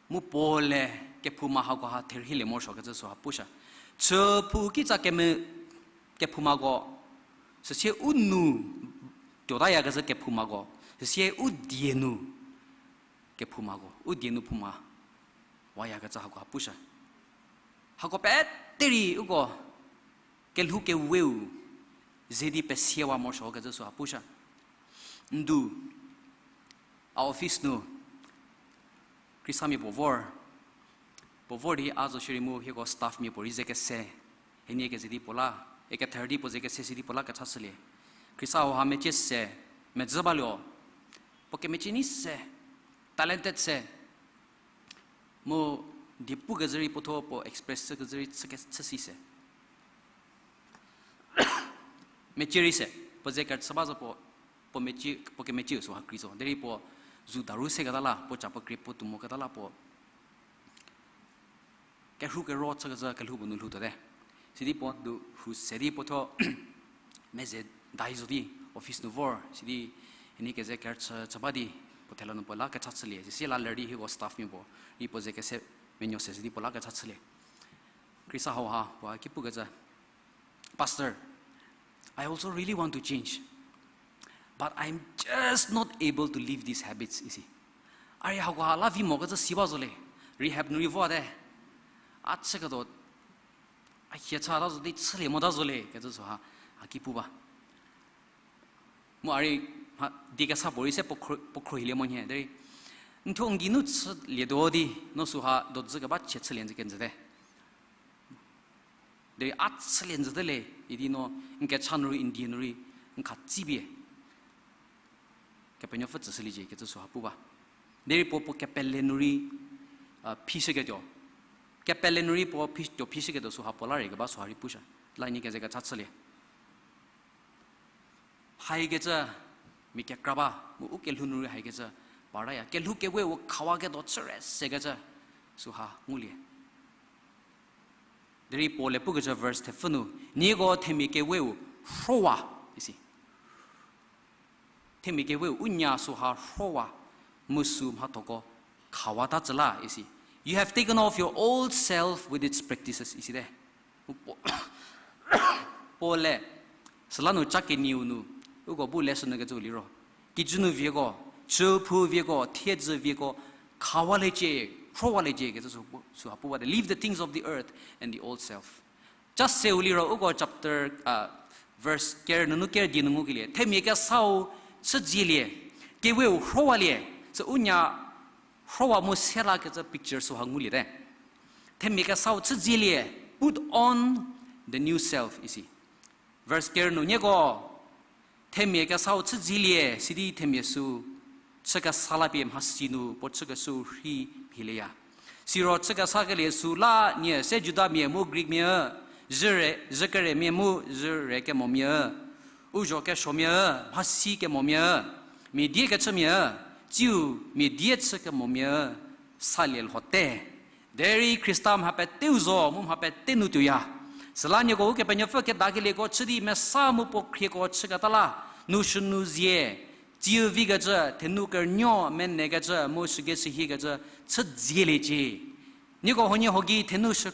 Mu Paul-e kephouma hakoha therhielie morosuokecü süha pushü. Chüphou kitsa keme-, kephoumako, süsie u nu tuotayakecü kephoumako, süsie u die nu kephoumako, u die nu phouma wayakecü hakoha pushü. Hako pete rei uko kelhou keweu ze di pesiewa morosuokecü süha pushü. Ndu, a office nu, Khristamia puo vor, puo vor di a zo shierei mu hieko staffmia puorei ze kese, henie keze di puo la, e kether di puo ze kese si di puo la kecha chülie. Khrista hauha mecie se, medzü baluo, puo kemecie nei se, talented se, mu die pukezhü rei puothuo puo express chükezhü rei chüke-, chü si se. Mecie rei se, puo ze kerüchü ba zo puo, puo mecie, puo kemecieu süha krei zo. Derei puo zu daru seketa la, puo ca puo krie puo tuo moketa la puo kerhu kero chükezhü kelhou puo nu lhoutuote. Sidi puo du hu se di puothuo meze dai zo di office nu vor, sidi henie keze kerüchü chü ba di puo thela nu puo la kecha chülie. Süsie la ler di hieko staffmia puo, rei puo ze kese menuo se sidi puo la kecha chülie. Khrista hauha puo ki pukecü, Pastor, I also really want to change, but I'm just not able to leave these habits, isi. A rei hakoha la vi mokecü si ba zo le, rehab nu rei vote. A chüketuo, a hie chata zo di chülie mota zo le kecü süha, a ki pu ba. Mu a rei, mha, die kesa puorei se puo khro-, puo khrohilie mo nhie, derei, n thuo n geinu chülietuo di, no süha dozü keba chie chülie njü kenjüte. Derei a chülie njüte le, idi no n kecha nu rei, n die nu rei, n khatsipie Kepenuopfü tsüshüliecie kecü süha pu ba. Derei puo puo kepele nu rei, a, phishüketuo. Kepele nu rei puo phi-, tuo phishüketuo süha puo la rei keba süha rei pushü. La nie keze kecha chülie. Haikecü, mia kekra ba, mu u kelhou nu rei haikecü, paraya. Kelhou keweu khawaketuo chüre sekecü, süha ngulie. Derei Paul-e pukecü verse thepfü nu, nieko themia keweu rhowa, isi. Themia keweu u nya süha rhowa, mu sü mhathoko khawata tsü la, isi. You have taken off your old self with its practices, isite. Paul-e, süla nu ca kenieu nu, uko bu lesson nu kecü liro. Kijü nu vieko, chüphou vieko, thiedzü vieko, khawaliecie, rhowaliecie kecü sü, süha pu bate. Leave the things of the earth and the old self. Ca seu liro uko chapter, verse ker nunu ker die nu ngukelie. Themia kesau chüdzielie, keweu rhowalie, sü u nya rhowa mu se lakecü picture süha nguliete. Themia kesau chüdzielie, put on the new self, isi. Verse ker nu nieko, themia kesau chüdzielie, sidi themia sü chü kesa lapie mhasi nu puo chükeshü rhi mhilieya. Siro chü kesakelie sü la nie se Judamia mu Greekmia, zhüre, zhükeremia mu zhüre kemomia, u zho kesuomia, mhasi kemomia, mia die kechümia, tsiu mia die chü kemomia, salie lhote. Derei Khrista mha peteu zo mu mha pete nu tuoya. Süla nieko Ukepenuopfü kedakelieko chü di mesa mu puo khrieko chüketa la, nu shünu zie, tsiu vikecü, thenu kernuo menekecü mu shükeshühiekecü chüdzieliecie. Nieko huoniehuo gei thenu shü-,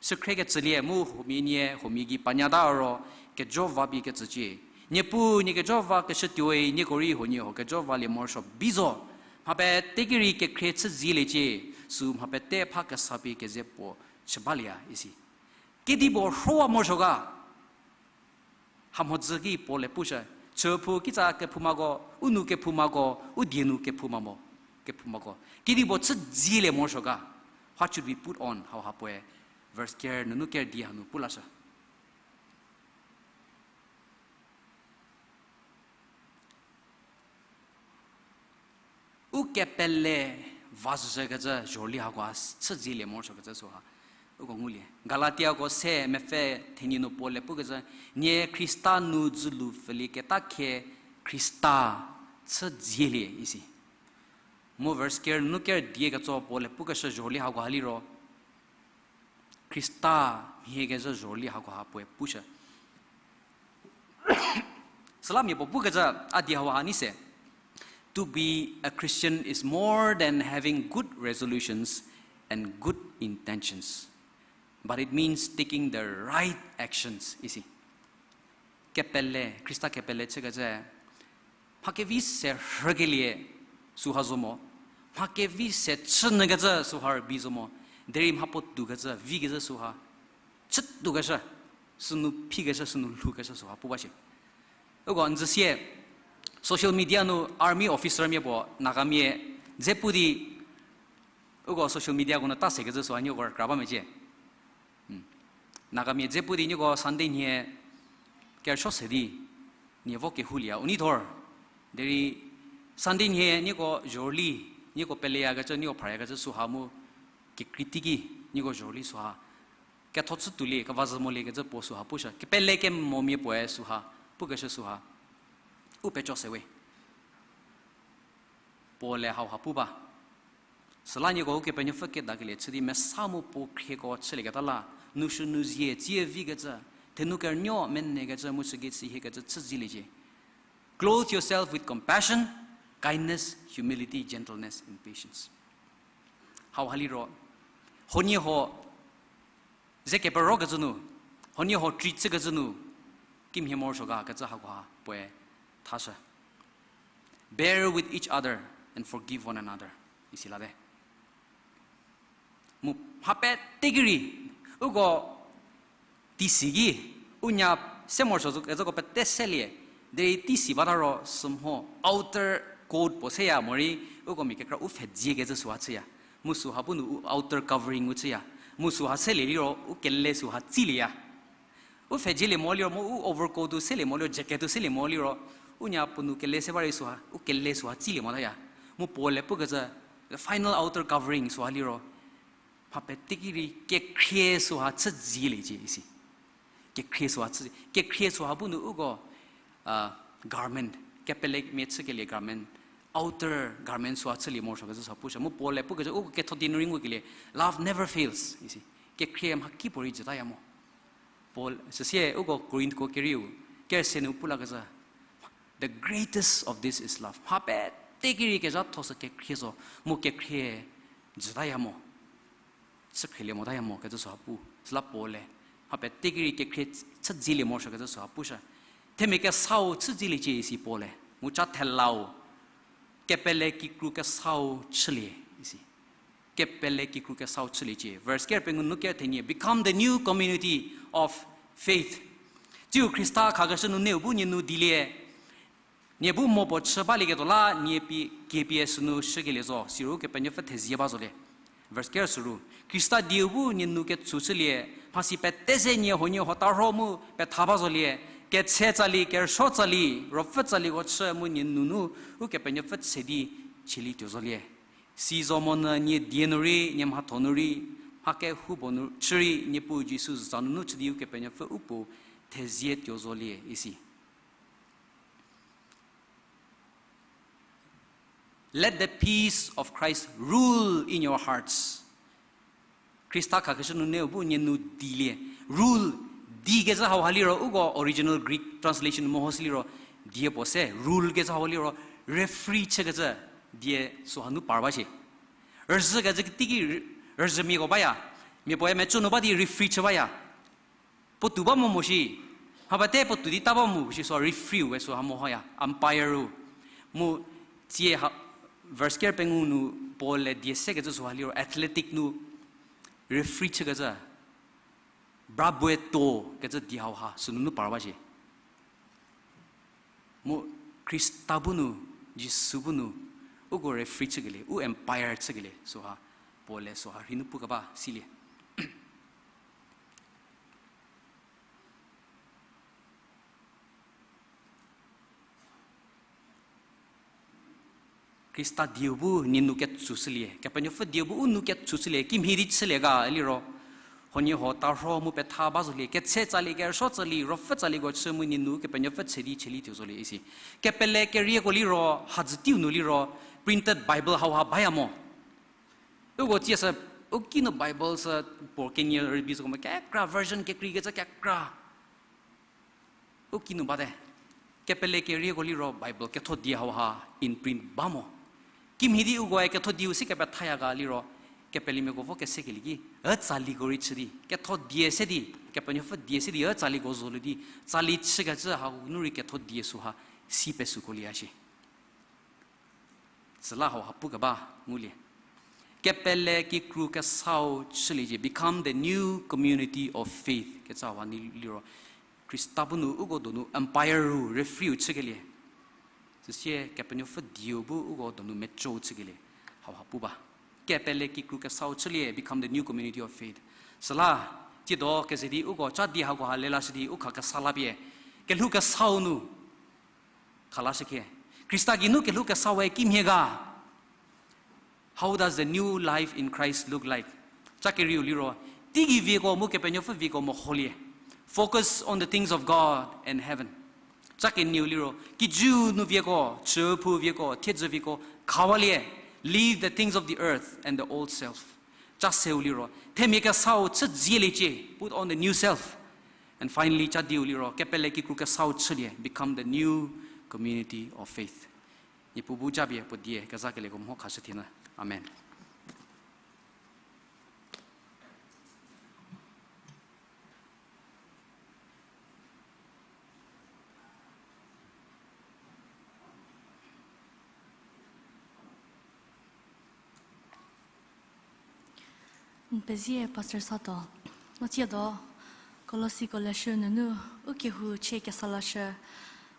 shükhrikecülie mu huomia nie huomia gei panyata ro kejo va pie kecücie. Niepuu nie kejo va keshü tuoi nieko rei huoniehuo kejo valie morosuo bi zo. Mha pete ki rei kekhrie chüdzieliecie, sü mha pete pha kesa pie keze puo chü balieya isi. Kedipuo rhowa morosuo ga? Hamhodzü ki Paul-e pushü, chüphou kitsa kephoumako, u nou kephoumako, u die nu kephoumamo, kephoumako, kedipuo chüdzielie morosuo ga? What should we put on? Hauha puoe verse ker nunu ker die hanu pu lashü. kepele vazhükecü zhorüli hakoha chüzielie morosuokecü süha uko ngulie. Galatiako se mepfü thenie nu Paul-e pukecü, nie Khrista nu dzülu pfülieketa khie Khrista chüzielie isi. Mu verse ker nu ker die ketso Paul-e pukeshü zhorüli hakoha liro, Khrista mhie kezhü zhorüli hakoha puoe pushü. Süla mia puo pukecü a die hauha nei se, to be a Christian is more than having good resolutions and good intentions, but it means taking the right actions isi. Kepele, Khrista kepele chükecü, mha kevi se rhükelie süha zo mo, mha kevi se chünyükecü süha rübei zo mo, derei mha puo toukecü, vikecü süha chütoukeshü, sünu phikeshü, sünu lhoukeshü süha pu ba shie. Uko n zü sie, social media nu army officer mia puo Nagamia dze pu di, uko social mediako nu ta sekecü süha nieko rükra ba mecie. Nagamia dze pu di nieko Sunday nhie kerüsuo se di, nie vo kehoulieya u nei thor. Derei Sunday nhie nieko zhorüli, nieko peleyakecü, nieko phrayakecü süha mu kekrei teiki, nieko zhorüli süha ketho chütuolie, kevazhü moliekecü puo süha pushü, kepele kemomia puoe süha, pukeshü süha u peco se we. Paul-e hauha pu ba. Süla nieko Ukepenuopfü kedakelie chü di mesa mu puo khrieko chülieketa la, nu shü nu zie tsie vikecü, thenu kerünuo menekecü mu süki sühiekecü chüzieliecie. Clothe yourself with compassion, kindness, humility, gentleness, and patience. Hauha liro, huoniehuo ze keperokecü nu, huoniehuo treat chükecü nu, kimhie morosuo ga kecü hakoha puoe thashü. Bear with each other and forgive one another isi late. Mu mha peteki rei, uko tisi ki, u nya se morosuo zo kecüko pete selie, derei tisi bata ro sümho outer coat puo seya morei, uko mia kekra u pfhedziekecü süha chüya. Mu süha bu nu u outer covering u chüya. Mu süha selie liro u kele süha tsilieya. U pfhedzielie mo liro, mu u overcoat u selie mo liro, jacket u selie mo liro, u nya puo nu kele se ba rei süha, u kele süha tsilie motaya. Mu Paul-e pukecü, the final outer covering süha liro, mha peteki rei kekhrie süha chüzieliecie isi. Kekhrie süha chü, kekhrie süha bu nu uko, garment, kepelemia chükelie garment, outer garment süha chülie morosuokecü süha pushü. Mu Paul-e pukecü uko ketho di nu rei ngukelie, love never fails isi. Kekhrie mhakipuorei jütaya mo. Paul, süsie uko Korinthko kerieu, kerüse nu pu lakecü, the greatest of this is love. Mha peteki rei kezhatho sü kekhrie zo, mu kekhrie jütaya mo. Chükhrilie motaya mo kecü süha pu, süla Paul-e mha peteki rei kekhrie chüzielie morosuokecü süha pushü. Themia kesau chüzieliecie isi Paul-e, mu cha thelau, kepele kikru kesau chülie isi. Kepele kikru kesau chüliecie. Verse ker pengou nu ker thenie, become the new community of faith. Tsiu Khrista khakeshü nunu bu nie nu dilie. Nie bu mo puo chü balieketuo la nie pie, kiepie sünu shükelie zo, siro Ukepenuopfü thezie ba zolie. Verse ker süru, Khrista dieu bu nie nu ketsu chülie, mhasi pete se nie huoniehuo tarho mu petha ba zolie, ketshe tsali, kerüsuo tsali, ruopfü tsalieko chü mu nie nunu Ukepenuopfü tse di chülie tuo zolie. Si zo monyü nie die nu rei, nie mhatho nu rei, mha kehoupuo nu chü rei, Niepuu Jisu zatsa nunu chü di Ukepenuopfü u puo thezie tuo zolie isi. Let the peace of Christ rule in your hearts. Khrista khakeshü nunu bu nie nu dilie. Rule, di kecü hauha liro, uko original Greek translation meho sü liro, die puo se, rule kecü hauha liro, referee chükecü die süha nu par ba shie. Rüzhükecü teiki rü-, rüzhümiako baya. Mia puoe mecü nu ba di referee chü baya. Puotou ba mo mo shi, mha pete puotou di ta ba mo shi süha referee we süha mehoya, umpire-u. Mu tsie ha, verse ker pengou nu Paul-e die sekecü süha liro athletic nu referee chükecü, bra bue to kecü di hauha sünunu par ba shie. Mu Khrista bu nu, Jisu bu nu, uko referee chükelie, u umpire chükelie süha, Paul-e süha rhei nu pukeba silie. Khrista dieu bu nie nu ketsushülie, Kepenuopfü dieu bu u nu ketsushülie, kimhie di chülie ga liro, huoniehuo tarho mu petha ba zolie, ketse tsali, kerüsuo tsali, ruopfü tsaliko chü mu nie nu Kepenuopfü chü di chülie tuo zolie isi. Kepele kerieko liro, hadzü teiu nu liro, printed Bible hauha baya mo. Uko tsiesü, u kinu Bible sü puo kenie rübei zoko mo, kekra version kekreikecü kekra u kinu bate. Kepele kerieko liro Bible ketho die hauha in print ba mo. Kimhie di ukoe ketho dieu si kepethaya ga liro, kepelemiako vo kesekelie ki, ü tsaliko rei chü di, ketho die se di, Kepenuopfü die se di, ü tsaliko zolie di, tsali chükecü hau nu rei ketho die süha, si pesükolieya shie. Süla hauha pukeba ngulie. Kepele kikru kesau chüliecie, become the new community of faith. Kecü hauha nu liro, Khrista bu nu uko donu umpire-u, referee-u chükelie. Süsie Kepenuopfü dieu bu uko donu mecou chükelie. Hauha pu ba. Kepele kikru kesau chülie, become the new community of faith. Süla, tsiedo keze di uko cha die hakoha lelashü di u kha kesa la pie, kelhou kesau nu khalashükhie. Khrista geinu kelhou kesau we kimhie ga? How does the new life in Christ look like? Cha kerieu liro, teigei vieko mu Kepenuopfü vieko meholie. Focus on the things of God and heaven. Cha kenieu liro, kijü nu vieko, chüphou vieko, thiedzü vieko khawalie. Leave the things of the earth and the old self. Cha seu liro, themia kesau chü zieliecie, put on the new self. And finally, cha dieu liro, kepele kikru kesau chülie, become the new community of faith. Niepuu bu japie puo die kezakelieko mho khashü thie nyü. Amen. N pezie Pastor Sato. No tsiedo, Kolosiko leshü nunu, u kehou chie kesa lashü,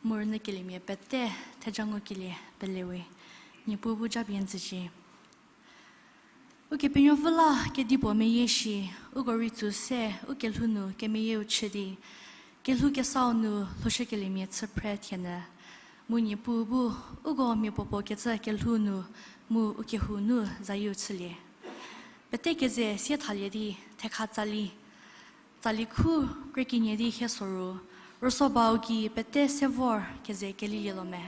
mu rünyükeliemia pete theja ngukelie pelewe, Niepuu bu japie n tsücie. Ukepenuopfü la kedipuo meyie shi, uko rei tsü se, u kelhou nu kemeyieu chü di, kelhou kesau nu lhoshükeliemia chü phre thie nyü, mu Niepuu bu, uko mia puopuo kecü kelhou nu, mu u kehou nu zayieu chülie. Pete keze sie thalie di, thekha tsali, tsali khu krekenie di hie soru, rüsuobau gei pete se vor keze kelilie lo me.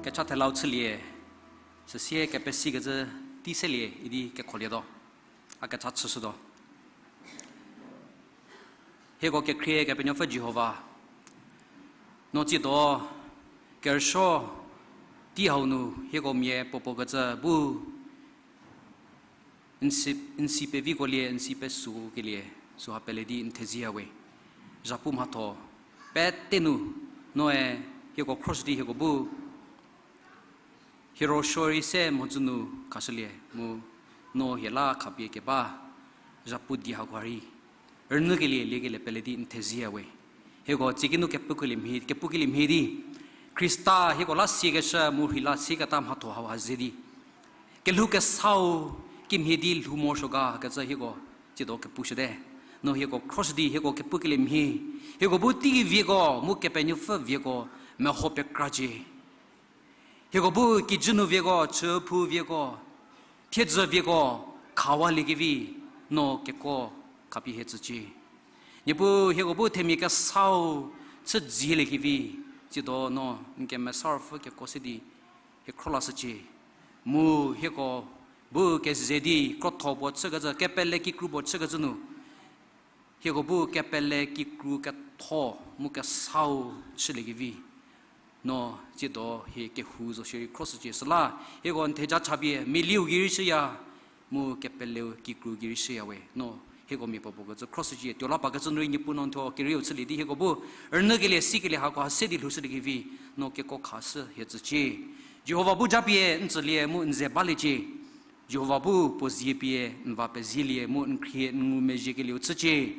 Kecha thelau chülie, süsie kepesikecü tei selie idi kekholietuo. A kecha chüshütuo. Hieko kekhrie Kepenuopfü Jihova, no tsiedo kerüsuo tei hau nu hieko mia puopuo kecü bu n si, n si pevikolie, n si pesuokelie, süha pele di n thezie we. Zhapu mhatho pete nu noe hieko khroshü di hieko bu hiro suorei se mhodzü nu khashülie mu no hie la khapie keba zhapu di hako rei rünyükelie liekelie pele di n thezie we. Hieko tsiekinu kepukelie mhie, kepukelie mhie di Khrista hieko la siekeshü mu rheila sieketa mhatho hauha ze di kelhou kesau kimhie di lhou morosuo ga kecü hieko tsiedo kepushüte. No hieko khroshü di hieko kepukelie mhie, hieko bu teiki vieko mu Kepenuopfü vieko meho pekracie. Hieko bu kijü nu vieko, chüphou vieko, thiedzü vieko khawaliekevi no keko khapie hie tsücie. Niepuu hieko bu themia kesau chü dzieliekevi, tsiedo no n Kemesa Ruopfü keko se di hie khro lashücie. Mu hieko bu keze di krotho puo chükecü, kepele kikru puo chükecü nu hieko bu kepele kikru ketho mu kesau chüliekevi no tsiedo hie kehou zo shierei khroshücie. Süla hieko n theja chapie meliu gei rei shüya, mu kepeleu kikru gei rei shüya we. No hieko mia puopuo kecü khroshücie. Tuo la pakecü nu rei Niepuu no n thuo kerieu chülie di hieko bu rünyükelie sikelie hako ha se di lhoushüliekevi no keko khashü hie tsücie. Jihova bu japie n tsülie mu n ze baliecie. Jihova bu puo zie pie n va pezielie mu n khrie n ngumezhiekelieu chücie.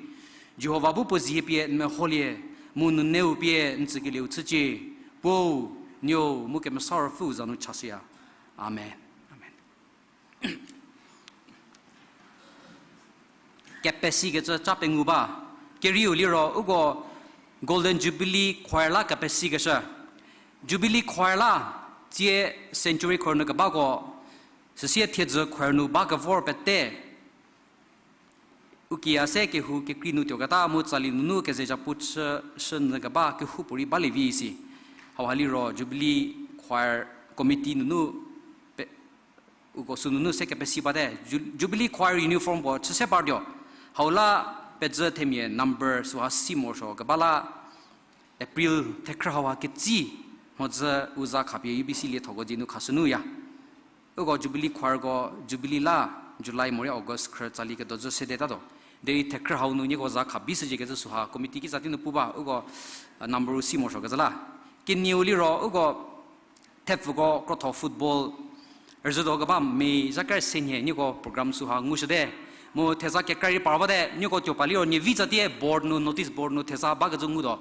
Jihova bu puo zie pie n meholie mu nuneu pie n tsükelieu chücie. Puou, Nuou mu Kemesa Ruopfüu za nu chashüya. Amen. Amen. Kepesikecü ca pengou ba. Kerieu liro uko Golden Jubilee Choir la kepesikeshü. Jubilee Choir la tsie Century Choir nu kebako, süsie thiedzü choir nu ba kevor pete u kiya se kehou kekrei nu tuoketa mu tsali nunu kezezhapu chü shünyü keba kehoupuorei balie vi isi. Hauha liro Jubilee Choir Committee nunu pe-, uko sü nunu se kepesi bate, Ju-, Jubilee Choir uniform puo chü se partuo. Hau la pezü themia number süha si morosuo keba la April thekhrü hauha ketsi mhodzü u za khapie U B C liethoko dzie nu khashü nuya. Uko Jubilee Choirko Jubilee la July morei August khrü tsali kedozü sedetatuo. Derei thekhrü hau nu nieko za kha bishücie kecü süha committee kitsa tei nu pu ba, uko, a, number u si morosuo kecü la. Kenieu liro uko thepfuko krotho football rüzhütuo keba May zha kerü se nhie nieko program süha ngushüte. Mu theza kekra rei par bate, nieko tuo pa liro nie vi tsatie board nu, notice board nu theza bakecü ngutuo.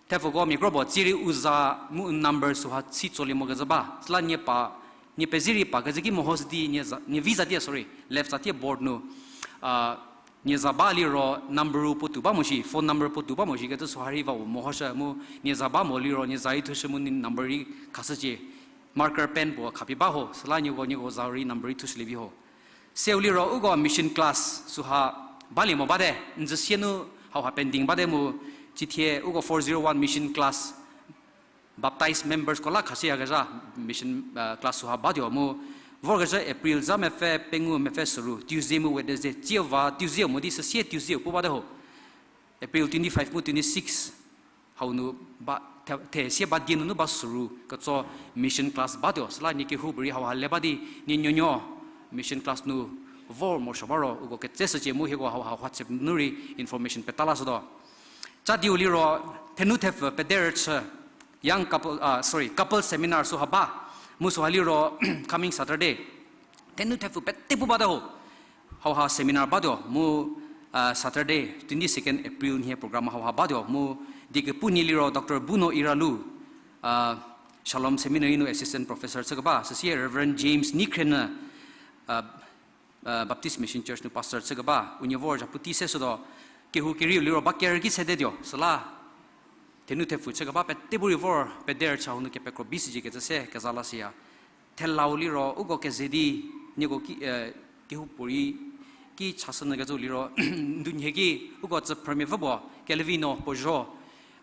Thepfuko mia kro puo tsierei u za mu number süha si tsolie mokecü ba. Süla nie pa, nie pezie rei pa kecü ki mehoshü di nie za, nie vi tsatie, sorry, left tsatie board nu, a, nie za ba liro number u puotou ba mo shi, phone number puotou ba mo shi kecü süha rei va u mehoshü mu, nie za ba mo liro nie za rei thushü mu nie number rei khashücie. Marker pen puo khapie ba ho, süla nieko, nieko za rei number rei thushülie vi ho. Seu liro uko mission class süha balie mo bate, n zü sie nu hauha pending bate mu, cithie uko four zero one mission class baptized members ko la khashüyakezha mission, uh, class süha batuo mu, vorkezhü April zha mepfü pengou mepfü süru, Tuesday mu Wednesday, tsiu va Tuesday mo di süsie Tuesday pu bate ho. April twenty five mu twenty six hau nu ba, the, the sie ba die nunu ba süru ketso mission class batuo, süla nie kehoupuorei hauha le ba di nie nuonuo mission class nu vor morosuo ba ro uko ketseshücie mu hieko hauha WhatsApp nu rei information peta lashütuo. Cha diu liro thenu thepfü pederüchü, young couple, ah, sorry, couple seminar süha ba, mu süha liro coming Saturday thenu thepfü pete pu bate ho. Hauha seminar batuo mu, ah, Saturday twenty second April nhie program hauha batuo mu, die kepu nie liro Doctor Buno Iralu, ah, Shalom Seminary nu assistant professor chükeba, süsie Reverend James Nikhrenyü, ah, ah, Baptist Mission Church nu pastor chükeba, unie vor zhapu tei seshütuo, kehou kerieu liro ba kerü ki sedetuo, süla thenu thepfü chükeba pete bu rei vor pederüchü hau nu kepekro bishücie kecü se keza lashüya. Thelau liro uko keze di nieko ki, eh, kehoupuorei ki chashünyü kecü liro, ndunhie ki uko tsüphrümia pfü puo, Kelvino puo zho,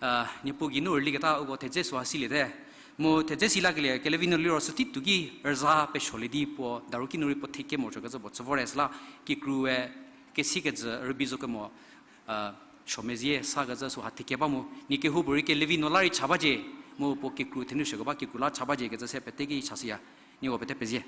eh, Niepuu geinu rüliketa uko thedze süha siliete. Mu thedze si lakelie kelevi nu liro sütei tuo ki rüza pesuolie di puo daru kinu rei puo thekemo chükecü puo chü vor süla, kikrue kesikecü rübei zo kemo, suomezie sakecü süha theke ba mu, nie kehoupuorei kelevi nu la rei cha bacie, mu puo kikru thenu shükeba kikru la cha bacie kecü se pete ki chashüya, nieko pete pezie.